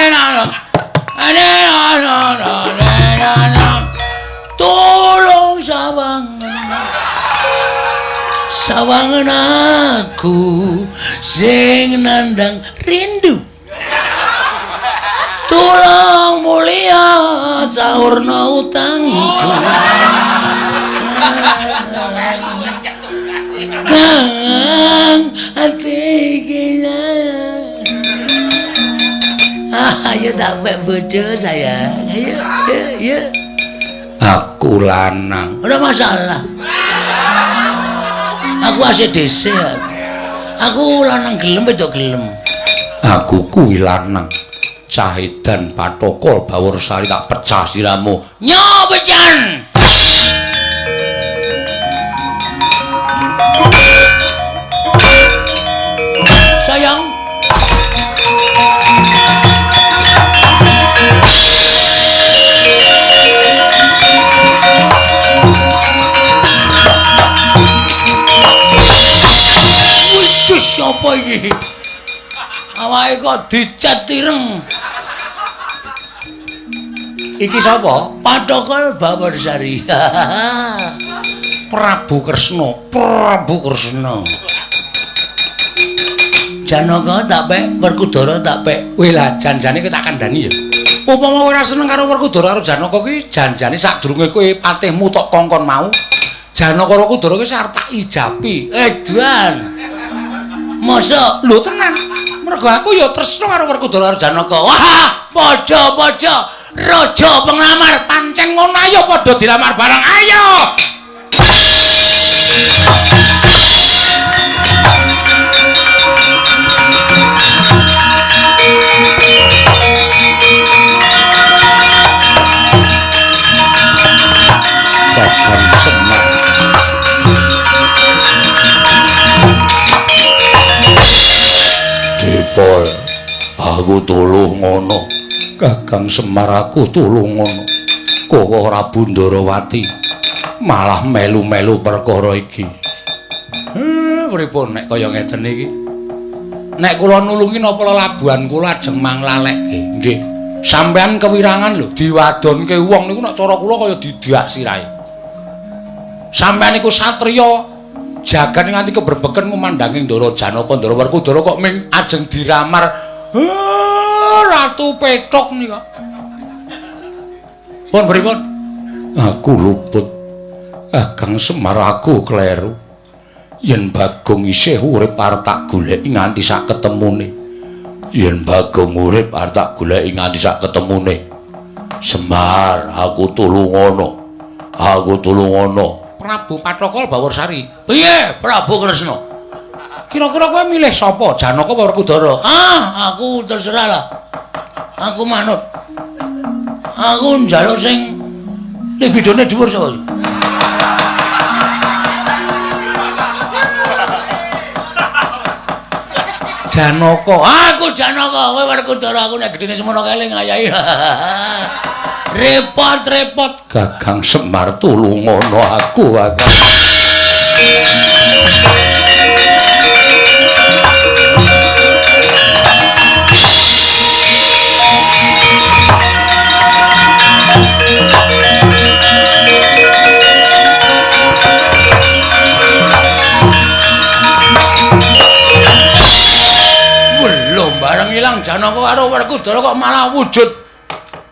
na na na. Tolong sawangan, sawangan aku sing nandang rindu. Tolong mulia saurna utangku. Kang ati iki. Ayo tak pek bojo sayang. Ayo, ayo, ayo. Aku lanang. Ora masalah. Aku ACDC. Aku lanang gelem wedok gelem. Aku kuwi lanang. Cah edan Pathokol Baworsari tak pecah siramu. Nyo pecan. Sayang. Siapa iki? Awake kok dicat ireng. Iki sapa? Pathokol Baworsari. Prabu Kresna, Prabu Kresna. Janaka tak pek, Werkudara tak pek. Wih lah, janjane kowe tak kandhani ya. Upama kowe ora seneng karo Werkudara karo Janaka kuwi janjane sadurunge kowe patihmu tok kongkon mau, Janaka karo Werkudara kuwi arep tak ijapi. Edan. Mosok lho tenan. Mergo aku ya tresna karo Werkudara karo Janaka. Wah, padha-padha raja penglamar pancen ngono ayo padha dilamar bareng. Ayo. Kakang Semar. Dipol, aku tuluh ngono. Kakang Semar aku tuluh ngono. Koko Prabu Ndarawati malah melu-melu perkara iki. Pripun nek kaya ngeten iki? Nek kula nulungi napa lelabuhan kula ajeng manglalekke? Nggih. Sampeyan kewirangan lho diwadonke wong niku nek cara kula kaya didak sirahe. Sampeyan niku satriya jagan nganti kebrebeken ngumandhangi Ndara Janaka Ndara Werkudara kok ming ajeng diramar Ratu Petruk nika. Pun pripun? Aku luput. Kakang Semar aku kleru. Yen Bagong isih urip arep tak goleki nganti sak ketemune. Yen Bagong urip arep tak goleki nganti sak ketemune. Semar, aku tulungono. Aku tulungono. Prabu Pathokol Bawarsari. Piye Prabu Kresna? Kira-kira kowe milih sapa? Janaka apa Werkudara? Ah, aku terserah lah. Aku manut. Aku njaluk sing libidone dhuwur sapa? Janaka. Aku Janaka, kowe Werkudara, aku nek gedene semono kae ngayahi. Repot-repot Gagang Semar tulungono aku. Belum bareng ilang Janaka karo Werkudara kok malah wujud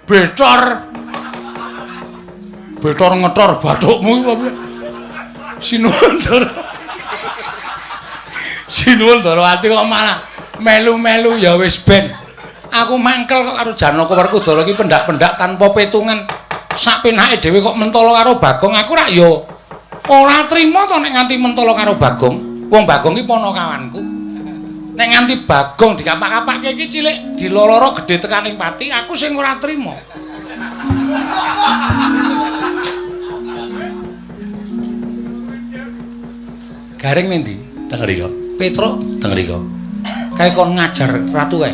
becor. Becor ngetor bathukmu iki apa? Sinuwun Ndara. Sinuwun Ndarawati kok malah melu-melu ya wis ben. Aku mangkel kok karo Janaka Werkudara iki pendak-pendak tanpa petungan. Sak penake dhewe kok mentolo karo Bagong, aku rak ya ora trima to nek nganti mentolo karo Bagong. Wong Bagong iki ponokawanku. Nek nganti Bagong dikapak-kapake iki cilik diloloro gedhe tekaning pati, aku sing ora trima. Gareng ning ndi? Teng mriko. Petruk teng mriko. Kae kon ngajar ratu kae.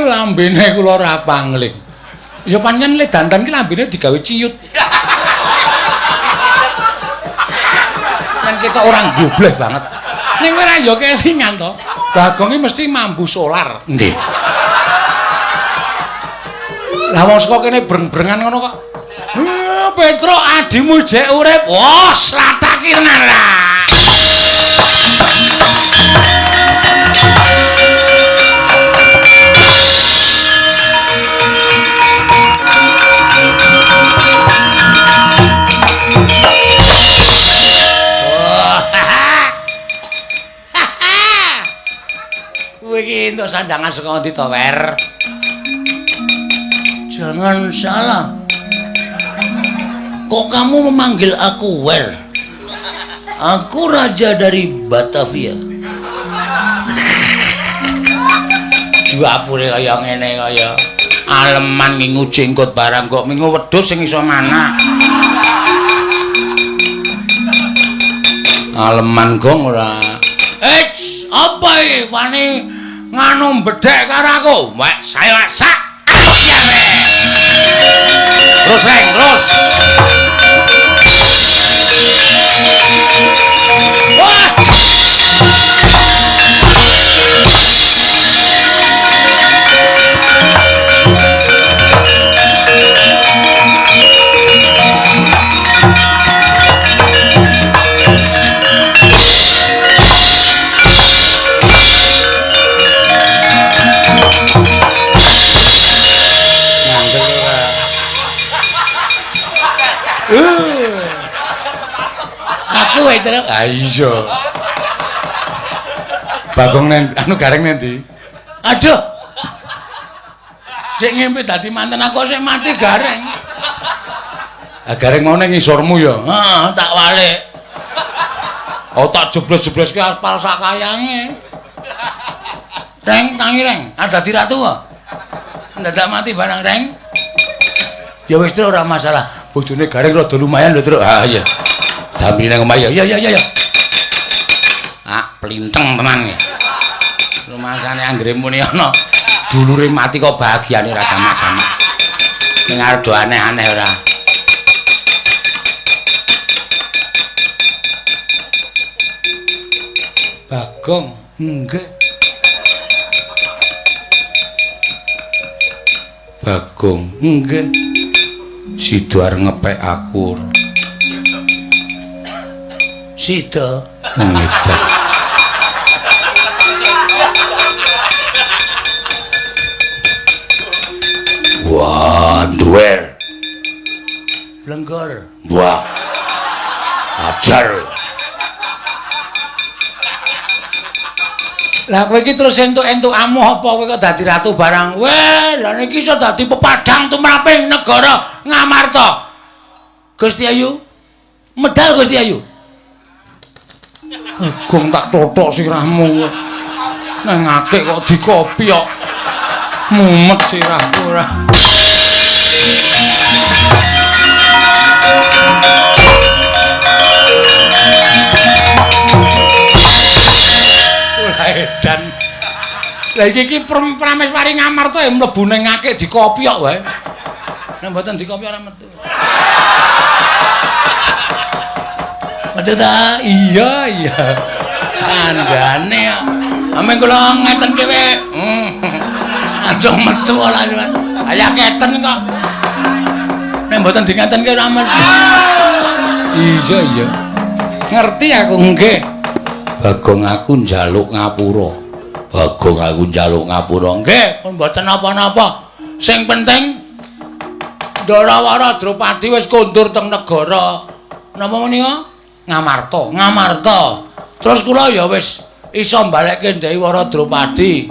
Lambene kula ora pangling. Ya pancen le dandan ki lambene digawe ciyut. Kan ketok orang gobleh banget. Ning ora ya kelingan to. Bagong iki mesti mambu solar. Nggih. Lah wong saka kene breng-brengan ngono kok. Petruk adimu jek urip. Wah, slataki tenan lah. Kowe iki entuk sandangan saka ngendi to, Wer? Jangan salah. Kok kamu memanggil aku Wer? Aku raja dari Batavia. Juapure kaya ngene kaya aleman ngingu jenggot barang kok mingu wedhus sing iso manak. Aleman gong ora. Eits, apa iki wani nganu bedhek karo aku? Wek saya sak. Terus reng, terus. Wah. Aku wae terus. Ah iya. Bagong nen anu Gareng nendi? Aduh. Sik ngimpi dadi manten aku sik mati Gareng. Ah Gareng mau ning ngisormu ya? Heeh, tak walik. Oh tak jeblos-jebloske aspal sak kayange. Reng tangi reng, ah dadi ratu kok. Ndadak mati barang reng. Ya wis terus ora masalah. Bojone Gareng rada lumayan lho, Truk. Ah iya. Damri nang omah ya. Ya ya ya. Ah, plinteng tenan ya. Rumasane anggere muni ana dulure mati kok bahagiane ora jamak-jamak. Ning arep do aneh-aneh ora. Bagong, nggih. Bagong, nggih. Sida arep ngepek aku. Sida ngedak. Wah, duwer. Blenggor. Wah. Ajar. Lah kowe iki terus entuk-entuk amuh apa kowe kok dadi ratu barang? Weh, lha niki iso dadi pepadang tumraping negara Ngamarta. Gusti Ayu. Medal Gusti Ayu. Gong tak totok sirahmu. Nang akeh kok dikopi kok. Mumet sirahku ora. Ora edan. Lah iki iki Prameswari Ngamarta ya mlebu ning akeh dikopi kok wae. Nek mboten dikopi ora metu. Metu ta? Iya, iya. Kandhane kok. Ame kula ngeten dhewe. Aja metu ora. Ayo keten kok. Nek mboten dingetenke ora metu. Iya, iya. Ngerti aku nggih. Bagong aku njaluk ngapura. Bagong aku njaluk ngapura. Nggih, pun mboten napa-napa. Sing penting Ndrawara Drupadi wis kondur teng negara napa menika? Ngamarta. Ngamarta. Terus kula ya wis iso mbalekke Ndewara Drupadi.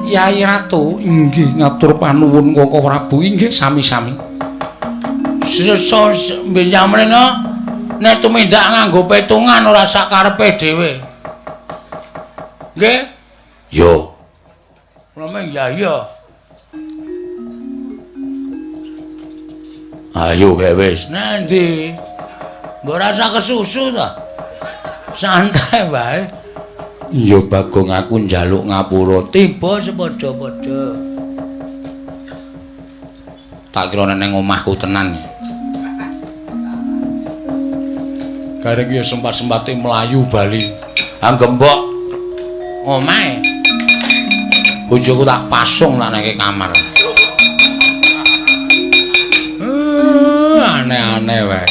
Yai Ratu inggih ngatur panuwun Koko Prabu inggih sami-sami. Sesa mrene nek tumindak nganggo petungan ora sak karepe dhewe. Nggih? Yo. Kula meng ya iya. Ayo gawe wis. Nandi? Mbok rasa kesusu ta? Santai wae. Iya Bagong aku njaluk ngapura. Tiba sepadha-padha. Tak kira neng omahku tenan. Gareng ya sempat-sempate mlayu bali. Ah gembok omahe. Bojoku tak pasung tak nang kamar. Aneh-aneh wae.